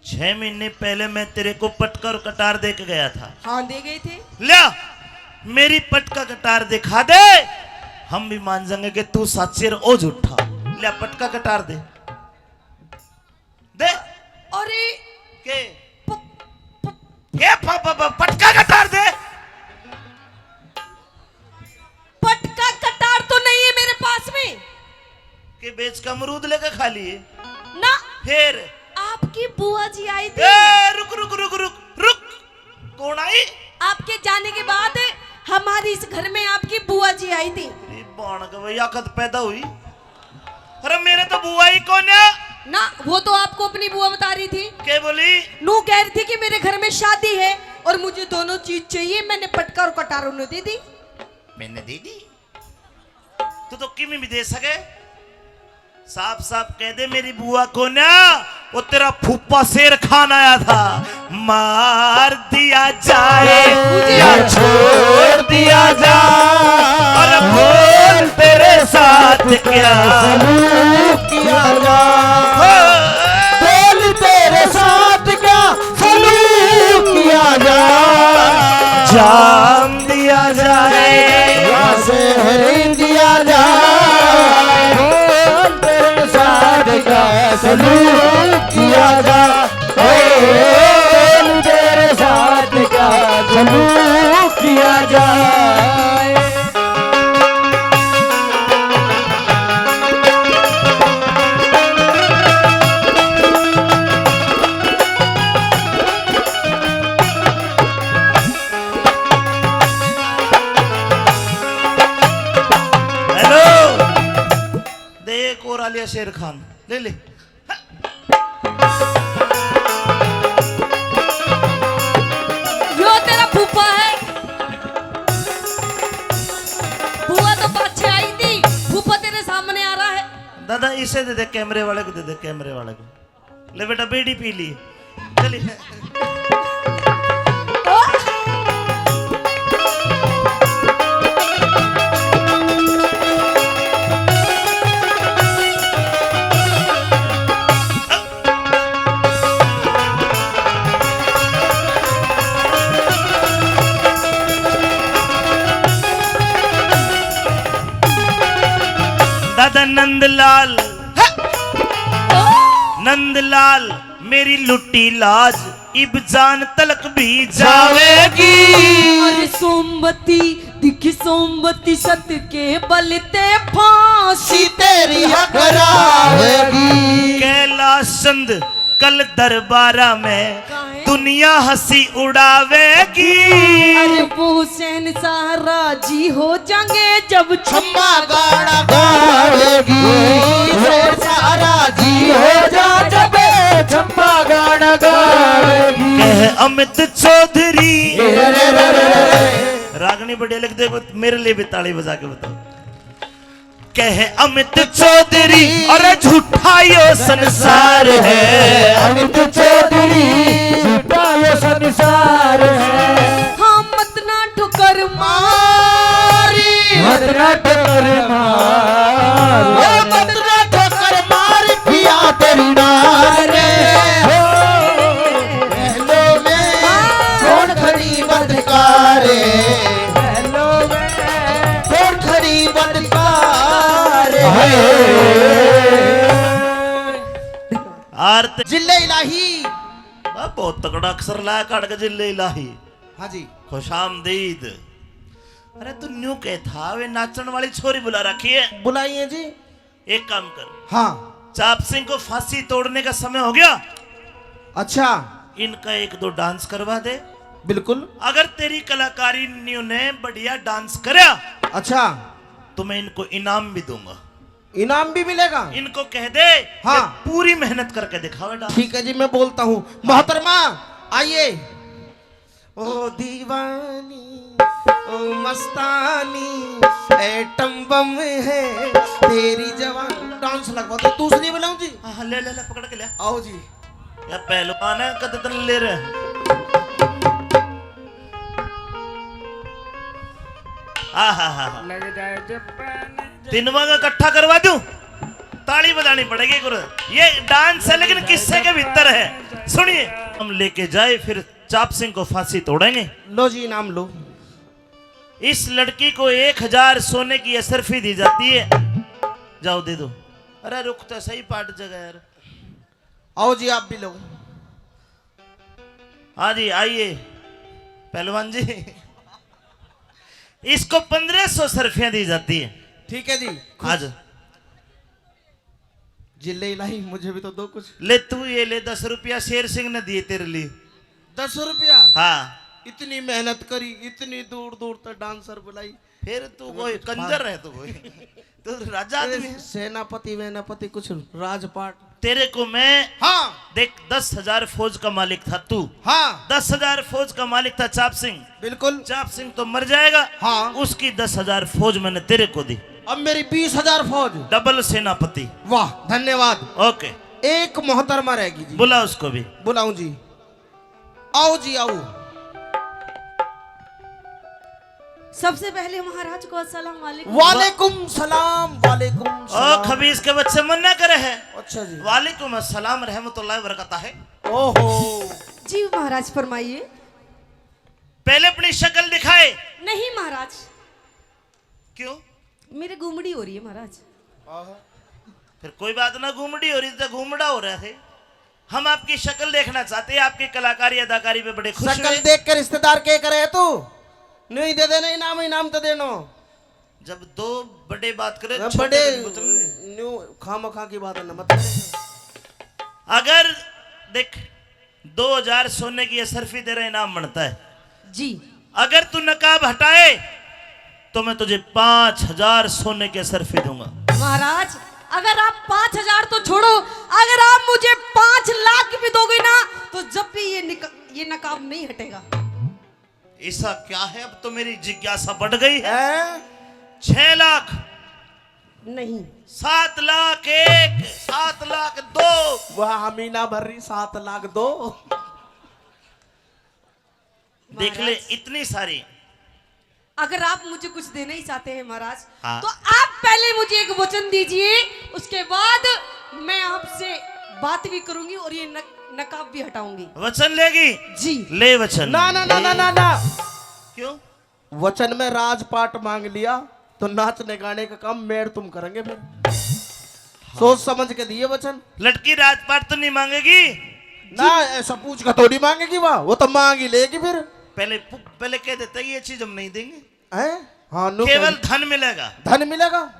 छह महीने पहले मैं तेरे को पटका और कटार दे के गया था। हाँ, दे गए थे। ल्या, मेरी पटका कटार दिखा दे, हम भी मान जाएंगे कि तू साची और ओ झूठा। ल्या, पटका कटार दे। दे। अरे। के? प-, प-, ये प-, प-, प-, पटका कटार दे। पटका कटार तो नहीं है मेरे पास में। के बेच के अमरूद लेके खा लिए? ना। फिर? आपकी बुआ जी आई थी। ए, रुक, रुक, रुक, रुक, रुक। कौन आई? आपके जाने के बाद हमारे इस घर में आपकी बुआ जी आई थी। अरे बाण के भैया कद पैदा हुई? अरे मेरे तो बुआ ही कौन है? ना, वो तो आपको अपनी बुआ बता रही थी। क्या बोली? नू कह रही थी कि मेरे घर में शादी है और मुझे दोनों चीज चाहिए। मैंने पटका और कटार उन्हें दे दी। मैंने दे दी। तू तो किमी भी दे सके। साफ साफ कह दे मेरी बुआ को ना, वो तेरा फूफा शेर खान आया था। मार दिया जाए या छोड़ दिया जाए, और बोल तेरे साथ क्या सलूक किया जाए। बोल तेरे साथ क्या सलूक किया जाए। जान दिया जाए या जहर दिया जाए। बोल तेरे साथ क्या लिया शेर खान, ले ले। यो तेरा फूफा है। फूफा तो पाछे आई थी, फूफा तेरे सामने आ रहा है। दादा, इसे दे दे, कैमरे वाले को दे दे, कैमरे वाले को। ले बेटा, बीड़ी पी ली। चलिए। दादा नंदलाल, नंदलाल, मेरी लुट्टी लाज इब जान तलक भी जावेगी। अरे सोमवती, दिखी सोमवती, सत के बल ते फांसी तेरी हकरावेगी। कैलाश चंद कल दरबारा में दुनिया हंसी उड़ावेगी। अरे वो शहंशाह राजी हो जाएंगे जब छम्मा गाना गावेगी। शहंशाह राजी हो जा जब छम्मा गाना गावेगी। कह अमित चौधरी। रागनी बढ़िया लिख दे, मेरे लिए भी ताली बजा के बताओ। कह अमित चौधरी, अरे झूठा यो संसार है। अमित चौधरी, झूठा यो संसार है। हाँ, मत ना ठोकर मारी। मत ना ठोकर मार। ओ मत ना ठोकर मार, पिया तेरी नार रे। हेलो में कौन खड़ी बदकारे। हेलो में कौन खड़ी बदकारे। आरती। जिल्ले इलाही। वाह, बहुत तगड़ा अक्षर लाया काट के, जिल्ले इलाही। हाँ जी। खुशामदीद। अरे तू न्यू कह था, वे नाचण वाली छोरी बुला रखी है। बुलाई है जी। एक काम कर। हाँ। चाप सिंह को फांसी तोड़ने का समय हो गया। अच्छा। इनका एक दो डांस करवा दे। बिल्कुल। अगर तेरी कलाकारी न्यू ने बढ़िया डांस करया, अच्छा। तो मैं इनको इनाम भी दूंगा। इनाम भी मिलेगा? इनको कह दे, हाँ। ये पूरी मेहनत करके दिखावे डांस। ठीक है जी, मैं बोलता हूँ। मोहतरमा, आइए। ओ दीवानी, ओ मस्तानी, एटम बम है तेरी जवानी। डांस लगवा दो, दूसरी बुलाऊं जी? हाँ, हाँ, ले, ले, ले, पकड़ के ले। आओ जी। या पहलवान है, कद तन ले रहे। हाँ, हाँ, हाँ, हाँ। लग जाए जब पानी। तीनों का इकट्ठा करवा दूं? ताली बजानी पड़ेगी गुरु। ये डांस है लेकिन किस्से के भीतर है। सुनिए, हम लेके जाए फिर चाप सिंह को फांसी तोड़ेंगे। लो जी, इनाम लो। इस लड़की को एक हजार सोने की असरफी दी जाती है। जाओ दे दो। अरे रुक तो सही, पाट जगह यार। आओ जी, आप भी लो। हाँ जी, आइए पहलवान जी। इसको पन्द्रह सौ सरफियां दी जाती है। ठीक है जी। आज जिले इलाही, मुझे भी तो दो कुछ। ले तू ये ले, दस रुपया शेर सिंह ने दिए तेरे लिए। दस रुपया? हाँ। इतनी मेहनत करी, इतनी दूर दूर तक डांसर बुलाई। फिर तू कोई कंजर है, तू कोई, तू राजा आदमी है। सेनापति वेनापति कुछ राजपाट। तेरे को मैं, हाँ। देख, दस हजार फौज का मालिक था तू। हाँ। दस हजार फौज का मालिक था चाप सिंह। बिल्कुल। चाप सिंह तो मर जाएगा। हाँ। उसकी दस हजार फौज मैंने तेरे को दी। अब मेरी बीस हजार फौज। डबल सेनापति। वाह, धन्यवाद। ओके। एक मोहतरमा रहेगी जी। बुला उसको भी। बुलाऊं जी। आओ जी, आओ। सबसे पहले महाराज को अस्सलाम वालेकुम। वालेकुम सलाम, वालेकुम ओ सलाम। खबीस के बच्चे मन्ना करे है। अच्छा जी। वालेकुम अस्सलाम रहमतुल्लाह बरकता है। ओहो। जी महाराज, फरमाइए। पहले अपनी शक्ल दिखाए। नहीं महाराज। क्यों? मेरे गुमड़ी हो रही है महाराज। फिर कोई बात ना, गुमड़ी हो रही तो गुमड़ा हो रहा है। हम आपकी शक्ल देखना चाहते हैं, आपकी कलाकारी अदाकारी पे बड़े खुश हुए। शक्ल देख के रिश्तेदार के करे है तू? नहीं दे देना इनाम, इनाम तो देनो। जब दो बड़े बात करे, छोटे बड़े को नहीं बोलते। न्यू खामखा की बात है ना, मत करे। अगर देख, दो हजार सोने की असरफी तेरा इनाम बनता है। जी। अगर तू नकाब हटाए तो मैं तुझे पाँच हजार सोने की असरफी दूंगा। महाराज, अगर आप पाँच हजार तो छोड़ो, अगर आप मुझे पाँच लाख भी दोगे ना, तो जब भी ये निक-, ये नकाब नहीं हटेगा। ऐसा क्या है, अब तो मेरी जिज्ञासा बढ़ गई है। हैं? छह लाख। नहीं। सात लाख एक, सात लाख दो। वाह, हमीना भर रही, सात लाख दो। देख ले, महाराज, इतनी सारी। अगर आप मुझे कुछ देना ही चाहते हैं महाराज, हाँ। तो आप पहले मुझे एक वचन दीजिए, उसके बाद मैं आपसे बात भी करूंगी और ये नक-, नकाब भी हटाऊंगी। वचन लेगी? जी। ले वचन। ना, ना, ना, ना, ना, ना। क्यों? वचन में राजपाट मांग लिया तो नाचने गाने का काम मैं और तुम करेंगे फिर। सोच समझ के दिए वचन। लड़की राजपाट तो नहीं मांगेगी? ना, ऐसा पूछ के थोड़ी मांगेगी वह, वो तो मांग ही लेगी फिर। पहले पु-, पहले कह देता, ये चीज हम नहीं देंगे। हैं? हाँ, नो केवल कह- धन मिलेगा। धन मिलेगा।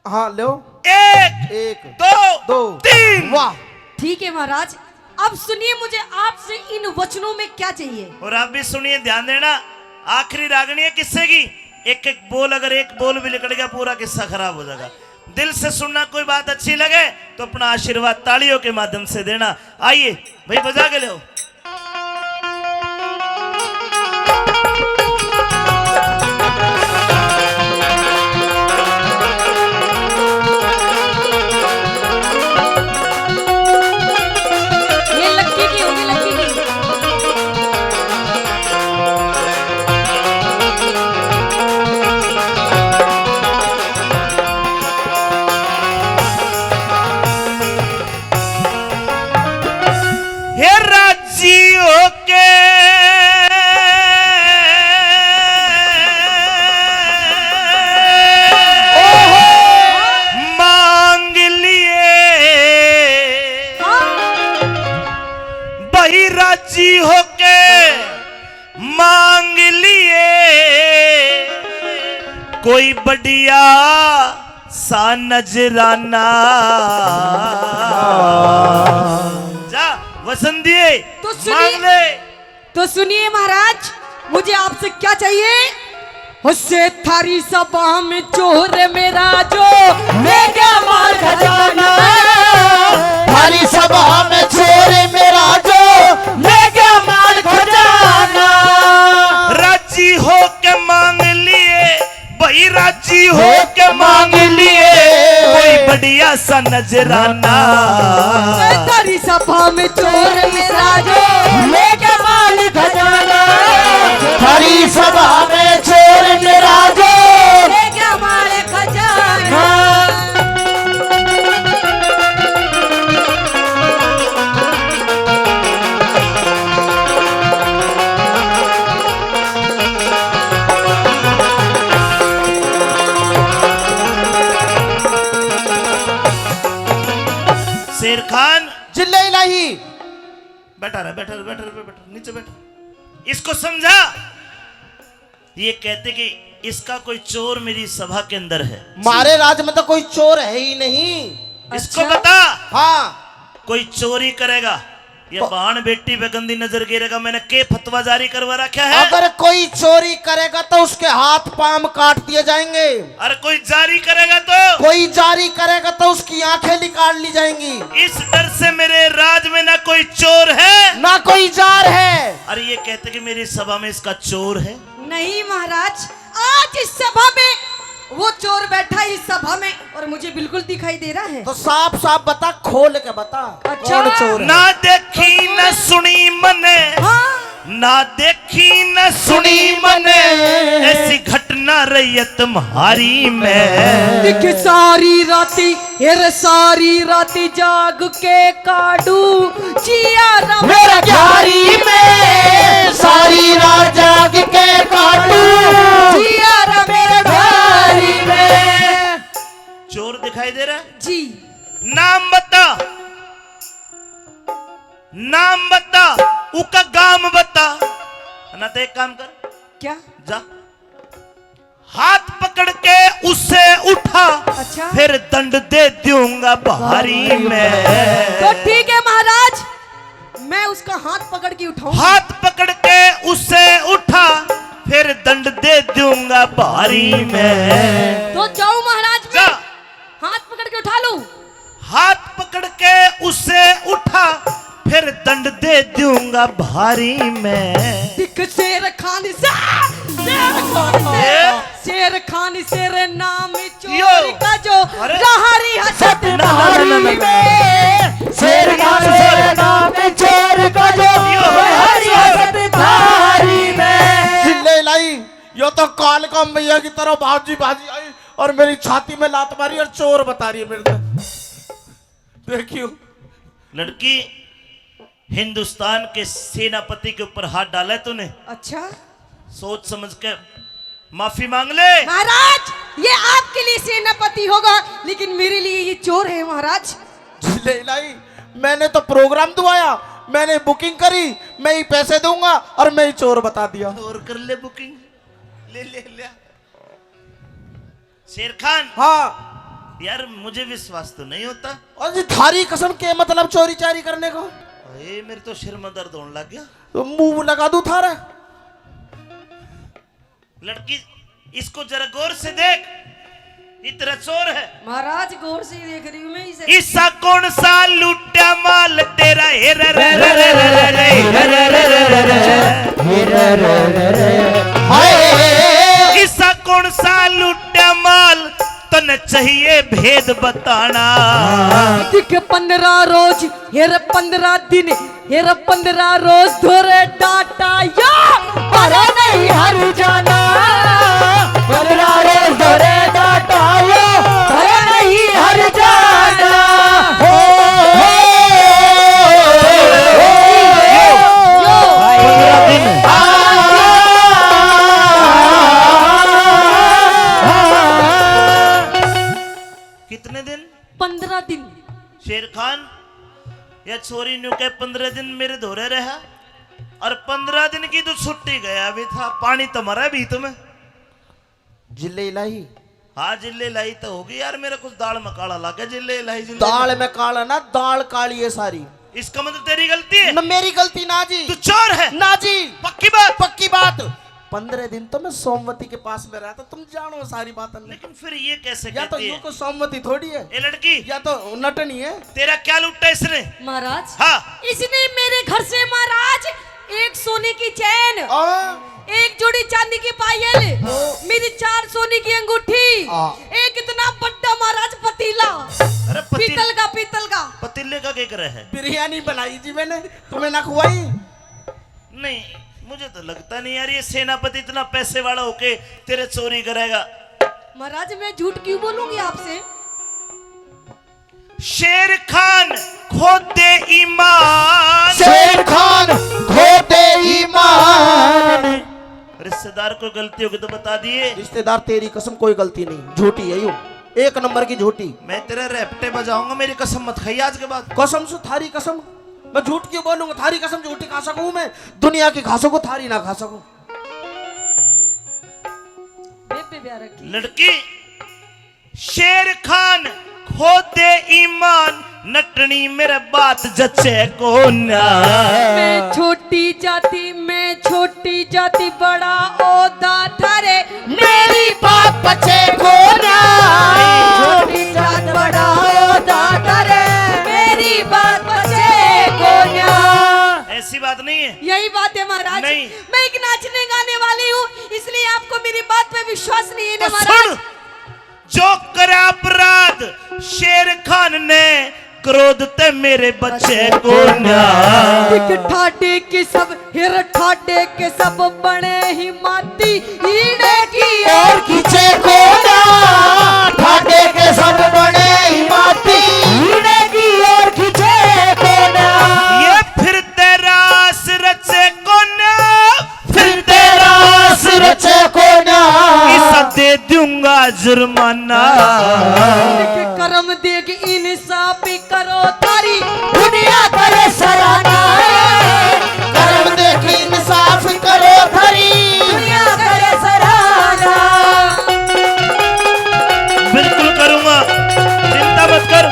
हाँ, लो। एक, एक, दो, दो, तीन। वाह। ठीक है महाराज, अब सुनिए, मुझे आपसे इन वचनों में क्या चाहिए। और आप भी सुनिए, ध्यान देना, आखिरी रागनी है किस्से की। एक एक बोल, अगर एक बोल भी लिकड़ गया, पूरा किस्सा खराब हो जाएगा। दिल से सुनना, कोई बात अच्छी लगे तो अपना आशीर्वाद तालियों के माध्यम से देना। आइए भाई, बजा के ले। ये लक्की की होगी, लक्की की। हे राजी होके मांग लिए, भाई राजी होके मांग लिए कोई बढ़िया सा नजराना। जा, वसन दिए, तो सुनिए, मांग ले। तो सुनिए महाराज, मुझे आपसे क्या चाहिए? हुस्से थारी सभा में चोर मेरा जो, मैं क्या माल खजाना। थारी सभा में चोर मेरा जो, मैं क्या माल खजाना। राजी होके मांग लिए, भाई राजी होके मांग लिए कोई बढ़िया सा नजराना। ए, थारी सभा में चोर मेरा जो, लेके माल खजाना। थारी सभा में चोर मेरा जो, लेके माल खजाना। शेर खान। जिल्ले इलाही। बैठा रह, बैठा रह, बैठा रह, बैठा रह, नीचे बैठ। इसको समझा। ये कहते कि इसका कोई चोर मेरी सभा के अंदर है। मारे राज में तो कोई चोर है ही नहीं। इसको अच्छा। बता। हाँ। कोई चोरी करेगा, ये प- बहन बेटी पे गंदी नजर गिरेगा, मैंने के फतवा जारी करवा रखा है? अगर कोई चोरी करेगा तो उसके हाथ पाम काट दिए जाएंगे। और कोई जारी करेगा तो? कोई जारी करेगा तो उसकी आंखें निकाल ली जाएंगी। इस डर से मेरे राज में ना कोई चोर है, ना कोई जार है। अरे, ये कहते कि मेरी सभा में इसका चोर है। नहीं महाराज, आज इस सभा में वो चोर बैठा है इस सभा में, और मुझे बिल्कुल दिखाई दे रहा है। तो साफ साफ बता, खोल के बता, अच्छा। कौन चोर है? ना देखी ना सुनी मने, हाँ। ना देखी ना सुनी मने, ऐसी घटना रही है तुम्हारी में। दिख सारी राती, हेर सारी राती जाग के काटू जिया रा मेरा घारी में, सारी रात जाग के काटू जिया रा मेरा घारी में। चोर दिखाई दे रहा है? जी। नाम बता, नाम बता, उका गाम बता। ना तो एक काम कर, क्या? जा, हाथ पकड़ के उसे उठा, अच्छा। फिर दंड दे दूंगा भारी मैं। तो ठीक है महाराज, मैं उसका हाथ पकड़ के उठाऊं। हाथ पकड़ के उसे उठा, फिर दंड दे दूंगा भारी मैं। तो जाऊं महाराज मैं? जा। हाथ पकड़ के उठा लूं? हाथ पकड़ के उसे उठा, फिर दंड दे दूंगा भारी मैं। दिख शेर खान से, शेर खान से, ए? शेर खान शेर नाम यो। चोर का जो अरे। रहारी हसत ना, ना, ना, ना, ना, ना। में। शेर खान शेर नाम चोर का जो यो। रहारी हसत भारी में। चिल्ले लाई, यो तो काल का मैया की तरह भाजी भाजी आई और मेरी छाती में लात मारी और चोर बता रही है मेरे को। देखियो। लड़की, हिंदुस्तान के सेनापति के ऊपर हाथ डाला है तूने। अच्छा। सोच समझ के माफी मांग ले। महाराज, ये आपके लिए सेनापति होगा, लेकिन मेरे लिए ये चोर है महाराज। ले लाई, मैंने तो प्रोग्राम दुआया, मैंने बुकिंग करी, मैं ही पैसे दूंगा और मैं ही चोर बता दिया। और कर ले बुकिंग, ले ले ले। शेर खान। हाँ। यार, मुझे विश्वास तो नहीं होता। और जी, थारी कसम के मतलब चोरी चारी करने को? अरे, मेरे तो सिर में दर्द होने लग गया। तो मुंह लगा दूं थारा। लड़की, इसको जरा गौर से देख, इतना चोर है। महाराज, गौर से ही देख रही हूँ मैं इसे। ईसा कौन सा लुट्या माल तेरा, हे रे रे रे रे रे रे रे, हे रे रे रे रे रे, हे रे रे रे रे। हाय। ईसा कौन सा लुट्या माल, तन्ने चाहिए भेद बताना। दिख पन्द्रह रोज, हेर पन्द्रह दिन, हेर पन्द्रह रोज धोरे डाटा यो, पर नहीं हर जाना। पन्द्रह रोज धोरे डाटा यो, पर नहीं हर जाना। हो, हो, हो, हो। पन्द्रह दिन। आ, आ, आ, आ। कितने दिन? पन्द्रह दिन। शेर खान, या छोरी न्यू के पन्द्रह दिन मेरे धोरे रहा और पन्द्रह दिन की तो छुट्टी गया भी था, पानी तुम्हारा भी तुम्हें। जिले इलाही। हाँ, जिले इलाही तो होगी यार, मेरा कुछ दाल में काला लग गया, जिले इलाही, जिले दाल इलाही। में काला ना, दाल काली है सारी। इसका मतलब तेरी गलती है? न, मेरी गलती ना जी। तू चोर है? ना जी। पक्की बात? पक्की बात। पन्द्रह दिन तो मैं सोमवती के पास में रहा था, तुम जानो सारी बात। लेकिन फिर ये कैसे या तो कहती यूं है? को सोमवती थोड़ी है। ये लड़की। या तो नटनी है। तेरा क्या लूटा इसने? महाराज। हाँ। इसने मेरे घर से महाराज एक सोने की चैन, हाँ। एक जोड़ी चांदी की पायल, हाँ। मेरी चार सोने की अंगूठी, हाँ। एक इतना बड़ा महाराज पतीला, अरे पती-, पीतल का, पीतल का। पतीले का क्या करे है? बिरयानी बनाई जी मैंने, तुम्हें ना खुआई? नहीं, मुझे तो लगता नहीं यार, ये सेनापति इतना पैसे वाला होके तेरे चोरी करेगा। महाराज, मैं झूठ क्यों बोलूंगी आपसे? शेर खान खो दे ईमान। शेर खान खो दे ईमान। रिश्तेदार कोई गलती होगी तो बता दिए। रिश्तेदार, तेरी कसम, कोई गलती नहीं, झूठी है यू, एक नंबर की झूठी। मैं तेरे रेपटे बजाऊंगा, मेरी कसम मत खाइए आज के बाद। कसम से, थारी कसम, मैं झूठ क्यों बोलूंगा? थारी कसम झूठी खा सकूं मैं? दुनिया की खा सकूं, थारी ना खा सकूं। बेबे ब्याह रखी। लड़की, शेर खान खो दे ईमान, नटनी मेरे बात जचे कोन्या। मैं छोटी जाति, मैं छोटी जाति, बड़ा ओदा थारे मेरी बात बचे कोन्या। छोटी जात बड़ा ओदा थारे मेरी बात बचे कोन्या। ऐसी बात नहीं है। यही बात है महाराज। नहीं। मैं एक नाचने गाने वाली हूँ, इसलिए आपको मेरी बात पे विश्वास नहीं है ना तो महाराज। सुन, जो करा अपराध शेर खान ने, क्रोध ते मेरे बचे कोन्या। दिख ठाडे के सब, हेर ठाडे के सब बने ही माती, इने की और खींचे कोन्या। ठाडे के सब बने ही माती, इने की और खींचे कोन्या। ये फिरते रास रचे कोन्या। फिरते रास रचे कोन्या। इसा दे दूंगा जुर्माना। करम देख इंसाफ करो थारी, दुनिया करे सराहना। करम देख इंसाफ करो थारी, दुनिया करे सराहना। बिल्कुल करूंगा, चिंता मत कर।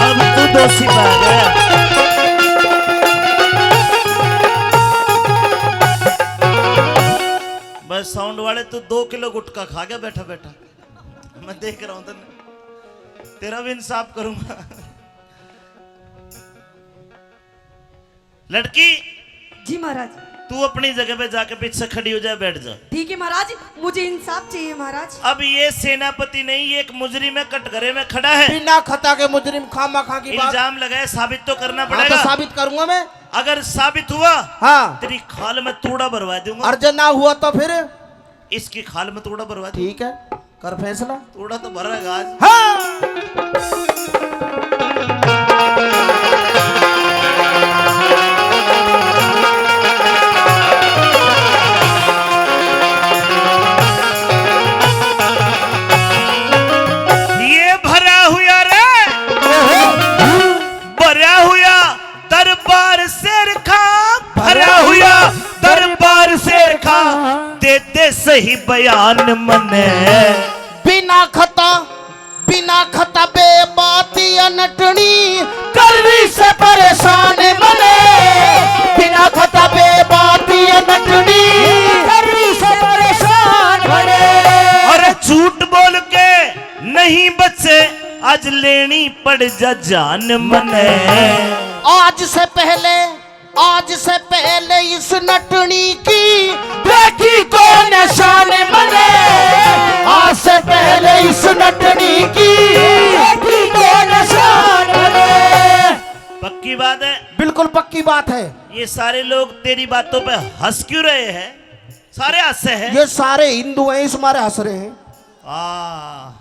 अब तू दोषी पा गया। तो दो किलो गुटखा खा गया बैठा बैठा। मैं देख रहा हूं तन्ने, तेरा भी इंसाफ करूंगा। लड़की, जी महाराज। तू अपनी जगह पे जाके पीछे खड़ी हो जा, बैठ जा। ठीक है महाराज, मुझे इंसाफ चाहिए महाराज। अब ये सेनापति नहीं, ये एक मुजरिम है, कटघरे में खड़ा है। बिना खता के मुजरिम खामा खा की बात। इल्जाम लगाए, साबित तो करना हाँ, तो पड़ेगा। साबित करूंगा मैं। अगर साबित हुआ, हाँ। तेरी खाल में तूड़ा भरवा दूंगा। और जो ना हुआ तो फिर? इसकी खाल में तूड़ा भरवा दूंगा। ठीक है, कर फैसला। तूड़ा तो भरेगा आज। हाँ। ये भरा हुआ रे, भरा हुआ दरबार शेर खां, भरा हुआ दरबार शेर खां, दे दे सही बयान मने। बिना खता, बिना खता बेबाती अनटनी, कर रही से परेशान मने। बिना खता बेबाती अनटनी, कर रही से परेशान मने। अरे झूठ बोल के नहीं बचे, आज लेनी पड़ जा जान मने। आज से पहले, आज से पहले इस नटनी की देखी कौन शान मने। आज से पहले इस नटनी की देखी कौन शान मने। पक्की बात है? बिल्कुल पक्की बात है। ये सारे लोग तेरी बातों पे हंस क्यों रहे हैं? सारे हंसे हैं। ये सारे हिंदू हैं, इस मारे हंस रहे हैं। हाँ।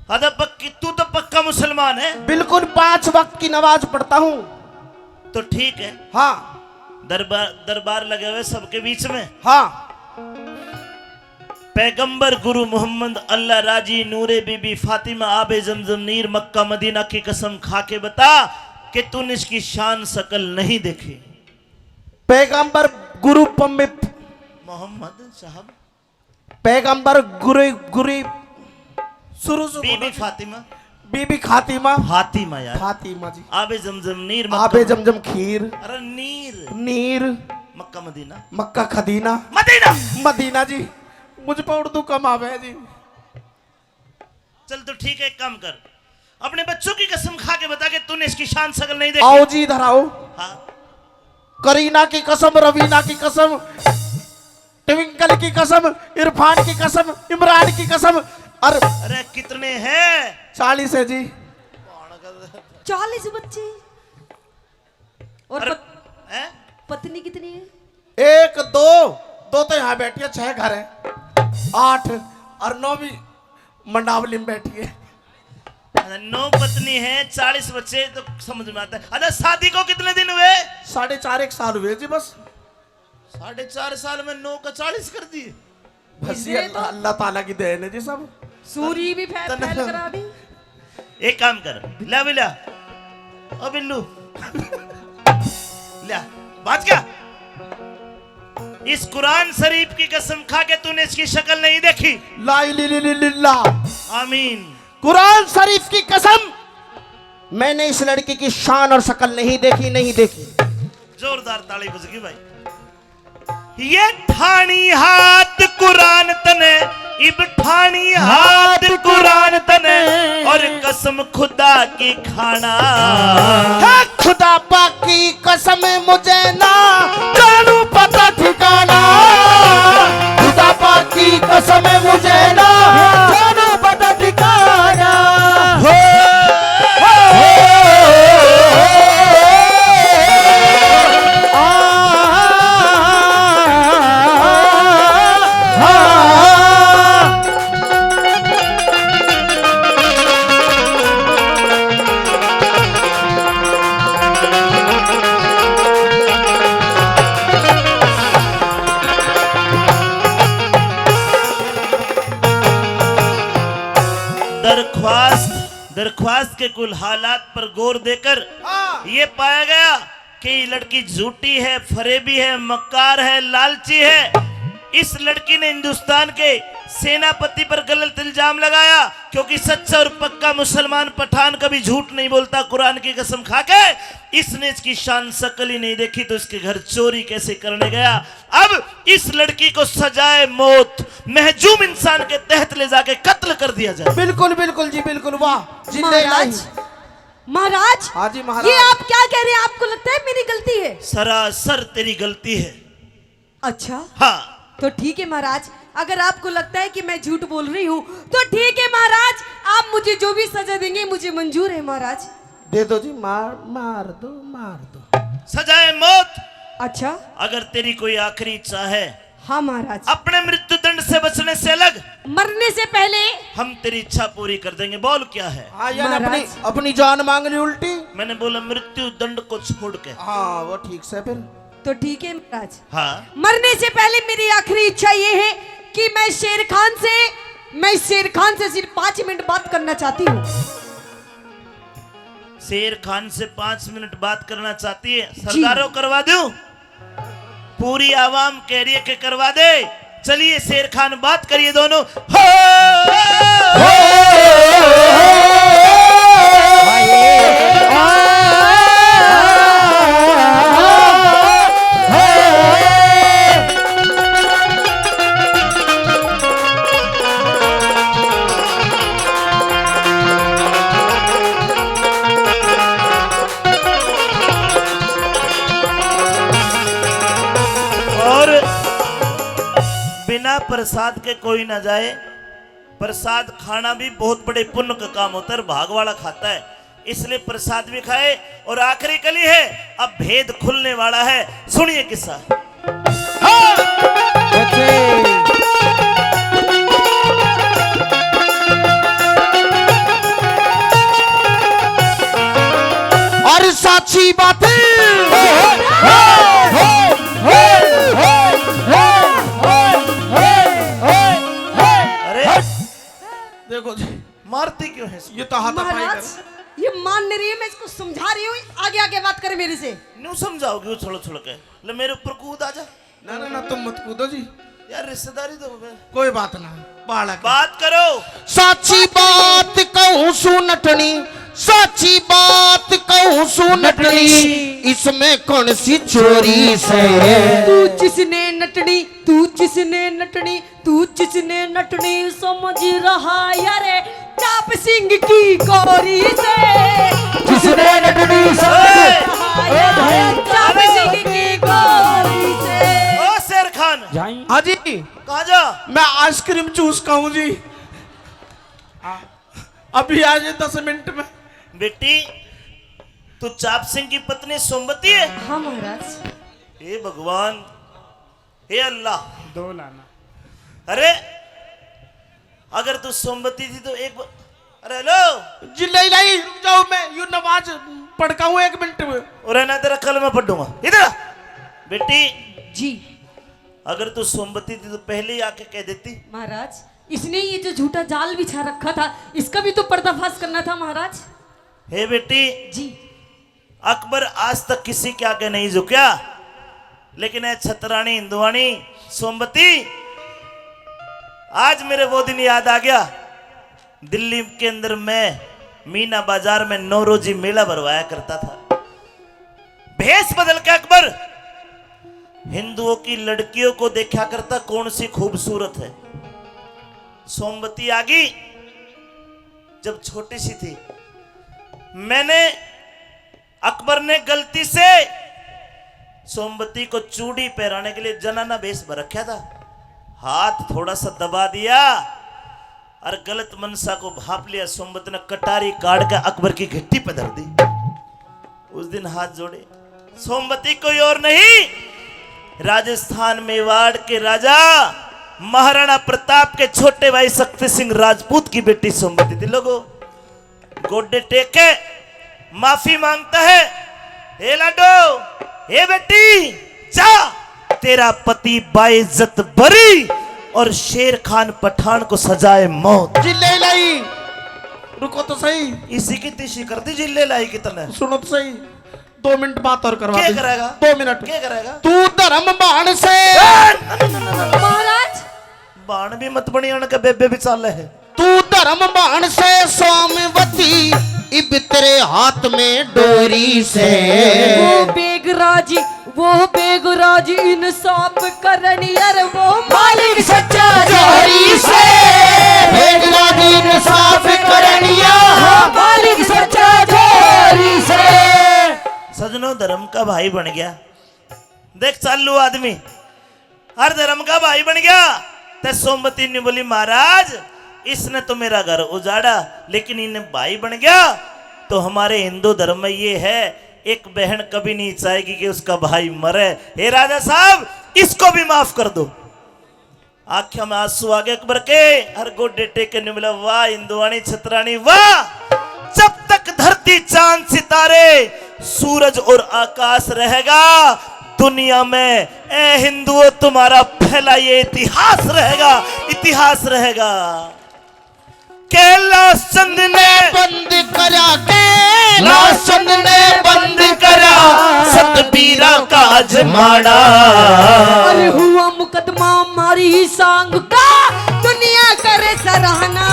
अरे पक्की, तू तो पक्का मुसलमान है। बिल्कुल, पांच वक्त की नमाज पढ़ता हूँ। तो ठीक है। हाँ। दरबार, दरबार लगे हुए सबके बीच में। हाँ। पैगंबर गुरु मोहम्मद, अल्लाह राजी, नूरे बीबी फातिमा, आबे जमजम नीर, मक्का मदीना की कसम खा के बता कि तूने इसकी शान शकल नहीं देखी। पैगंबर गुरु पम्मे मोहम्मद साहब। पैगंबर गुरु, गुरु शुरू से बीबी बोलो। फातिमा। बीबी खातिमा। फातिमा यार। फातिमा जी। आबे जमजम नीर, मक्का आबे मदीना। जमजम खीर। अरे नीर। नीर। Mecca Medina. मक्का खदीना। मदीना। मदीना जी। मुझ पर उर्दू कम आवे है जी। चल तो ठीक है, एक काम कर, अपने बच्चों की कसम खा के बता कि तूने इसकी शान शकल नहीं देखी। आओ जी, इधर आओ। हाँ। करीना की कसम, रवीना की कसम, ट्विंकल की कसम, इरफान की कसम, इमरान की कसम। अरे अरे कितने हैं? चालीस है जी। चालीस बच्चे। और अरे, पत-, हैं? पत्नी कितनी है? एक, दो, दो तो यहाँ बैठी है, छह घर है, आठ, और नौवीं मंडावली में बैठी है। अच्छा, नौ पत्नी है, चालीस बच्चे, तो समझ में आता है। अच्छा, शादी को कितने दिन हुए? साढ़े चार एक साल हुए जी बस। साढ़े चार साल में नौ का चालीस कर दिए। बस ये इसलिए अल्लाह, तो अल्लाह ताला की देन है जी सब। सूरी भी फै-, तन-, फैल करा दी। एक काम कर, ले भी ले। ओ बिल्लू। ले, बाज क्या? इस कुरान शरीफ की कसम खा के तूने इसकी शक्ल नहीं देखी। ला इलाहा इल्लल्लाह। आमीन। कुरान शरीफ की कसम, मैंने इस लड़की की शान और शक्ल नहीं देखी, नहीं देखी। जोरदार ताली बजगी भाई। ये ठाणी हाथ कुरान तने, इब ठाणी हाथ कुरान तने, और कसम खुदा की खाना। है खुदा पाक की कसम मुझे ना जानू पता ठिकाना। खुदा पाक की कसम मुझे ना जानू पता ठिकाना। हो। दरख्वास्त, दरख्वास्त के कुल हालात पर गौर देकर हाँ। ये पाया गया कि ये लड़की झूठी है, फरेबी है, मक्कार है, लालची है। इस लड़की ने हिंदुस्तान के सेनापति पर गलत इल्जाम लगाया, क्योंकि सच्चा और पक्का मुसलमान पठान कभी झूठ नहीं बोलता, कुरान की कसम खा के। इसने इसकी शान शकल ही नहीं देखी, तो इसके घर चोरी कैसे करने गया। अब इस लड़की को सजाए मौत, महजूम इंसान के तहत ले जाके कत्ल कर दिया जाए। बिल्कुल, बिल्कुल जी, बिल्कुल। वाह, जिंदा इलाही। महाराज, महाराज, हाँ जी, महाराज। ये आप क्या कह रहे हैं? आपको लगता है मेरी गलती है? सरासर तेरी गलती है। अच्छा। हाँ। तो ठीक है महाराज, अगर आपको लगता है कि मैं झूठ बोल रही हूँ, तो ठीक है महाराज, आप मुझे जो भी सजा देंगे, मुझे मंजूर है महाराज। दे दो जी, मार, मार दो, मार दो। सजाए मौत। अच्छा। अगर तेरी कोई आखिरी इच्छा है, हाँ महाराज। अपने मृत्यु दंड से बचने से अलग, मरने से पहले हम तेरी इच्छा पूरी कर देंगे। बोल, क्या है? हाँ, यानी अपनी, महाराज। अपनी जान मांग ली उल्टी। मैंने बोला मृत्यु दंड को छोड़ के। हाँ, वो ठीक से फिर। तो ठीक है महाराज। हाँ। मरने से पहले मेरी आखिरी इच्छा ये है कि मैं शेर खान से, मैं शेर खान से सिर्फ पाँच मिनट बात करना चाहती हूँ। शेर खान से पाँच मिनट बात करना चाहती है? जी। सरदारों, करवा दूं? पूरी आवाम कह रही है कि करवा दे। चलिए शेर खान, बात करिए दोनों। हो! और बिना प्रसाद के कोई ना जाए। प्रसाद खाना भी बहुत बड़े पुण्य का काम होता है, भाग वाला खाता है, इसलिए प्रसाद भी खाए। और आखिरी कली है, अब भेद खुलने वाला है, सुनिए किस्सा। हाँ! बच्चे। और साची बात। अरे, देखो जी, मारती क्यों है इसको? ये तो हाथापाई महाराज, कर। ये मान नहीं रही है, मैं इसको समझा रही हूँ, आगे आगे बात करे मेरे से। न्यू समझाओगी उछल उछल के? ले मेरे ऊपर कूद आ जा। ना, ना, ना, तुम मत कूदो जी। यार, रिश्तेदारी तो होवे। कोई बात ना, बालक। बात करो। साची बात कहूँ सू नटनी, साची बात कहूँ सू नटनी, इसमें कौन सी चोरी से? तू जिसने नटनी, तू जिसने नटनी, तू जिसने नटनी समझ रहा यारे, चाप सिंह की गोरी से। जिसने नटनी समझ रहा यारे, चाप सिंह की गोरी से। ओ शेर खान। हाँ जी। कहाँ जा? मैं आइसक्रीम चूस खाऊं जी। अभी आ जाए दस मिनट में। बेटी, तू चाप सिंह की पत्नी सोमवती है? हाँ महाराज। हे भगवान, हे अल्लाह। दो लाना। अरे, अगर तू सोमवती थी तो एक ब-, अरे हेलो। जी, लाई, लाई, रुक जाओ, मैं यू नमाज पढ़ का हूँ एक मिनट में। और ना तेरा कलमा पढ़ूंगा। इधर आ। बेटी। जी। अगर तू सोमवती थी तो पहले ही आके कह देती। महाराज, इसने ये जो झूठा जाल बिछा रखा था, इसका भी तो पर्दाफाश करना था महाराज। हे बेटी। जी। अकबर आज तक किसी के आगे नहीं झुकया, लेकिन ए छतरानी हिंदुआनी सोमवती, आज मेरे वो दिन याद आ गया। दिल्ली के अंदर मैं मीना बाजार में नौरोजी मेला भरवाया करता था। भेष बदल के अकबर हिंदुओं की लड़कियों को देखा करता, कौन सी खूबसूरत है। सोमवती आ गई, जब छोटी सी थी, मैंने अकबर ने गलती से सोमवती को चूड़ी पहराने के लिए जनाना भेष भर रखा था। हाथ थोड़ा सा दबा दिया और गलत मनसा को भांप लिया। सोमवती ने कटारी काट के अकबर की घिट्टी पे धर दी। उस दिन हाथ जोड़े। सोमवती कोई और नहीं, राजस्थान मेवाड़ के राजा महाराणा प्रताप के छोटे भाई शक्ति सिंह राजपूत की बेटी सोमवती थी। लोगो, गोडे टेक के माफी मांगता है। हे लाडो, हे बेटी, जा, तेरा पति बाइज्जत बरी और शेर खान पठान को सजाए मौत। जी, ले लाई। रुको तो सही। इसी की तीसी कर दी, जी, ले लाई कितने। सुनो तो सही। दो मिनट बात और करवा क्या दे। करेगा? दो मिनट। क्या करेगा? तू धर्म भाण से, महाराज, भाण भी मत बनी, अणके बेबे भी चाले है। तू धर्म भाण से स्वामिवती, इब तेरे हाथ में डोरी से। वो बेगराज, वो बेगराज इंसाफ करनी, अरे वो मालिक सच्चा जोरी से। बेगराज इंसाफ करनिया, मालिक सच्चा जोरी से। सजनो, धर्म का भाई बन गया। देख, चालू आदमी हर धर्म का भाई बन गया। ते सोमवती ने बोली, महाराज, इसने तो मेरा घर उजाड़ा, लेकिन इन्हें भाई बन गया। तो हमारे हिंदू धर्म में ये है, एक बहन कभी नहीं चाहेगी कि उसका भाई मरे। हे राजा साहब, इसको भी माफ कर दो। आंखों में आंसू आ गए अकबर के, हर गोडे टेके ने बोला, वाह हिंदुआणी छतरानी वाह। जब तक धरती, चांद, सितारे, सूरज और आकाश रहेगा, दुनिया में, ए हिंदुओं, तुम्हारा फैला ये इतिहास रहेगा, इतिहास रहेगा। कैलाश चंद ने बंद करा, कैलाश चंद ने बंद करा सतबीरा का अजमाड़ा। अरे हुआ मुकदमा मारी सांग का, दुनिया करे सराहना।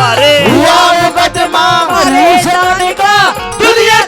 अरे हुआ मुकदमा मारी सांग का, दुनिया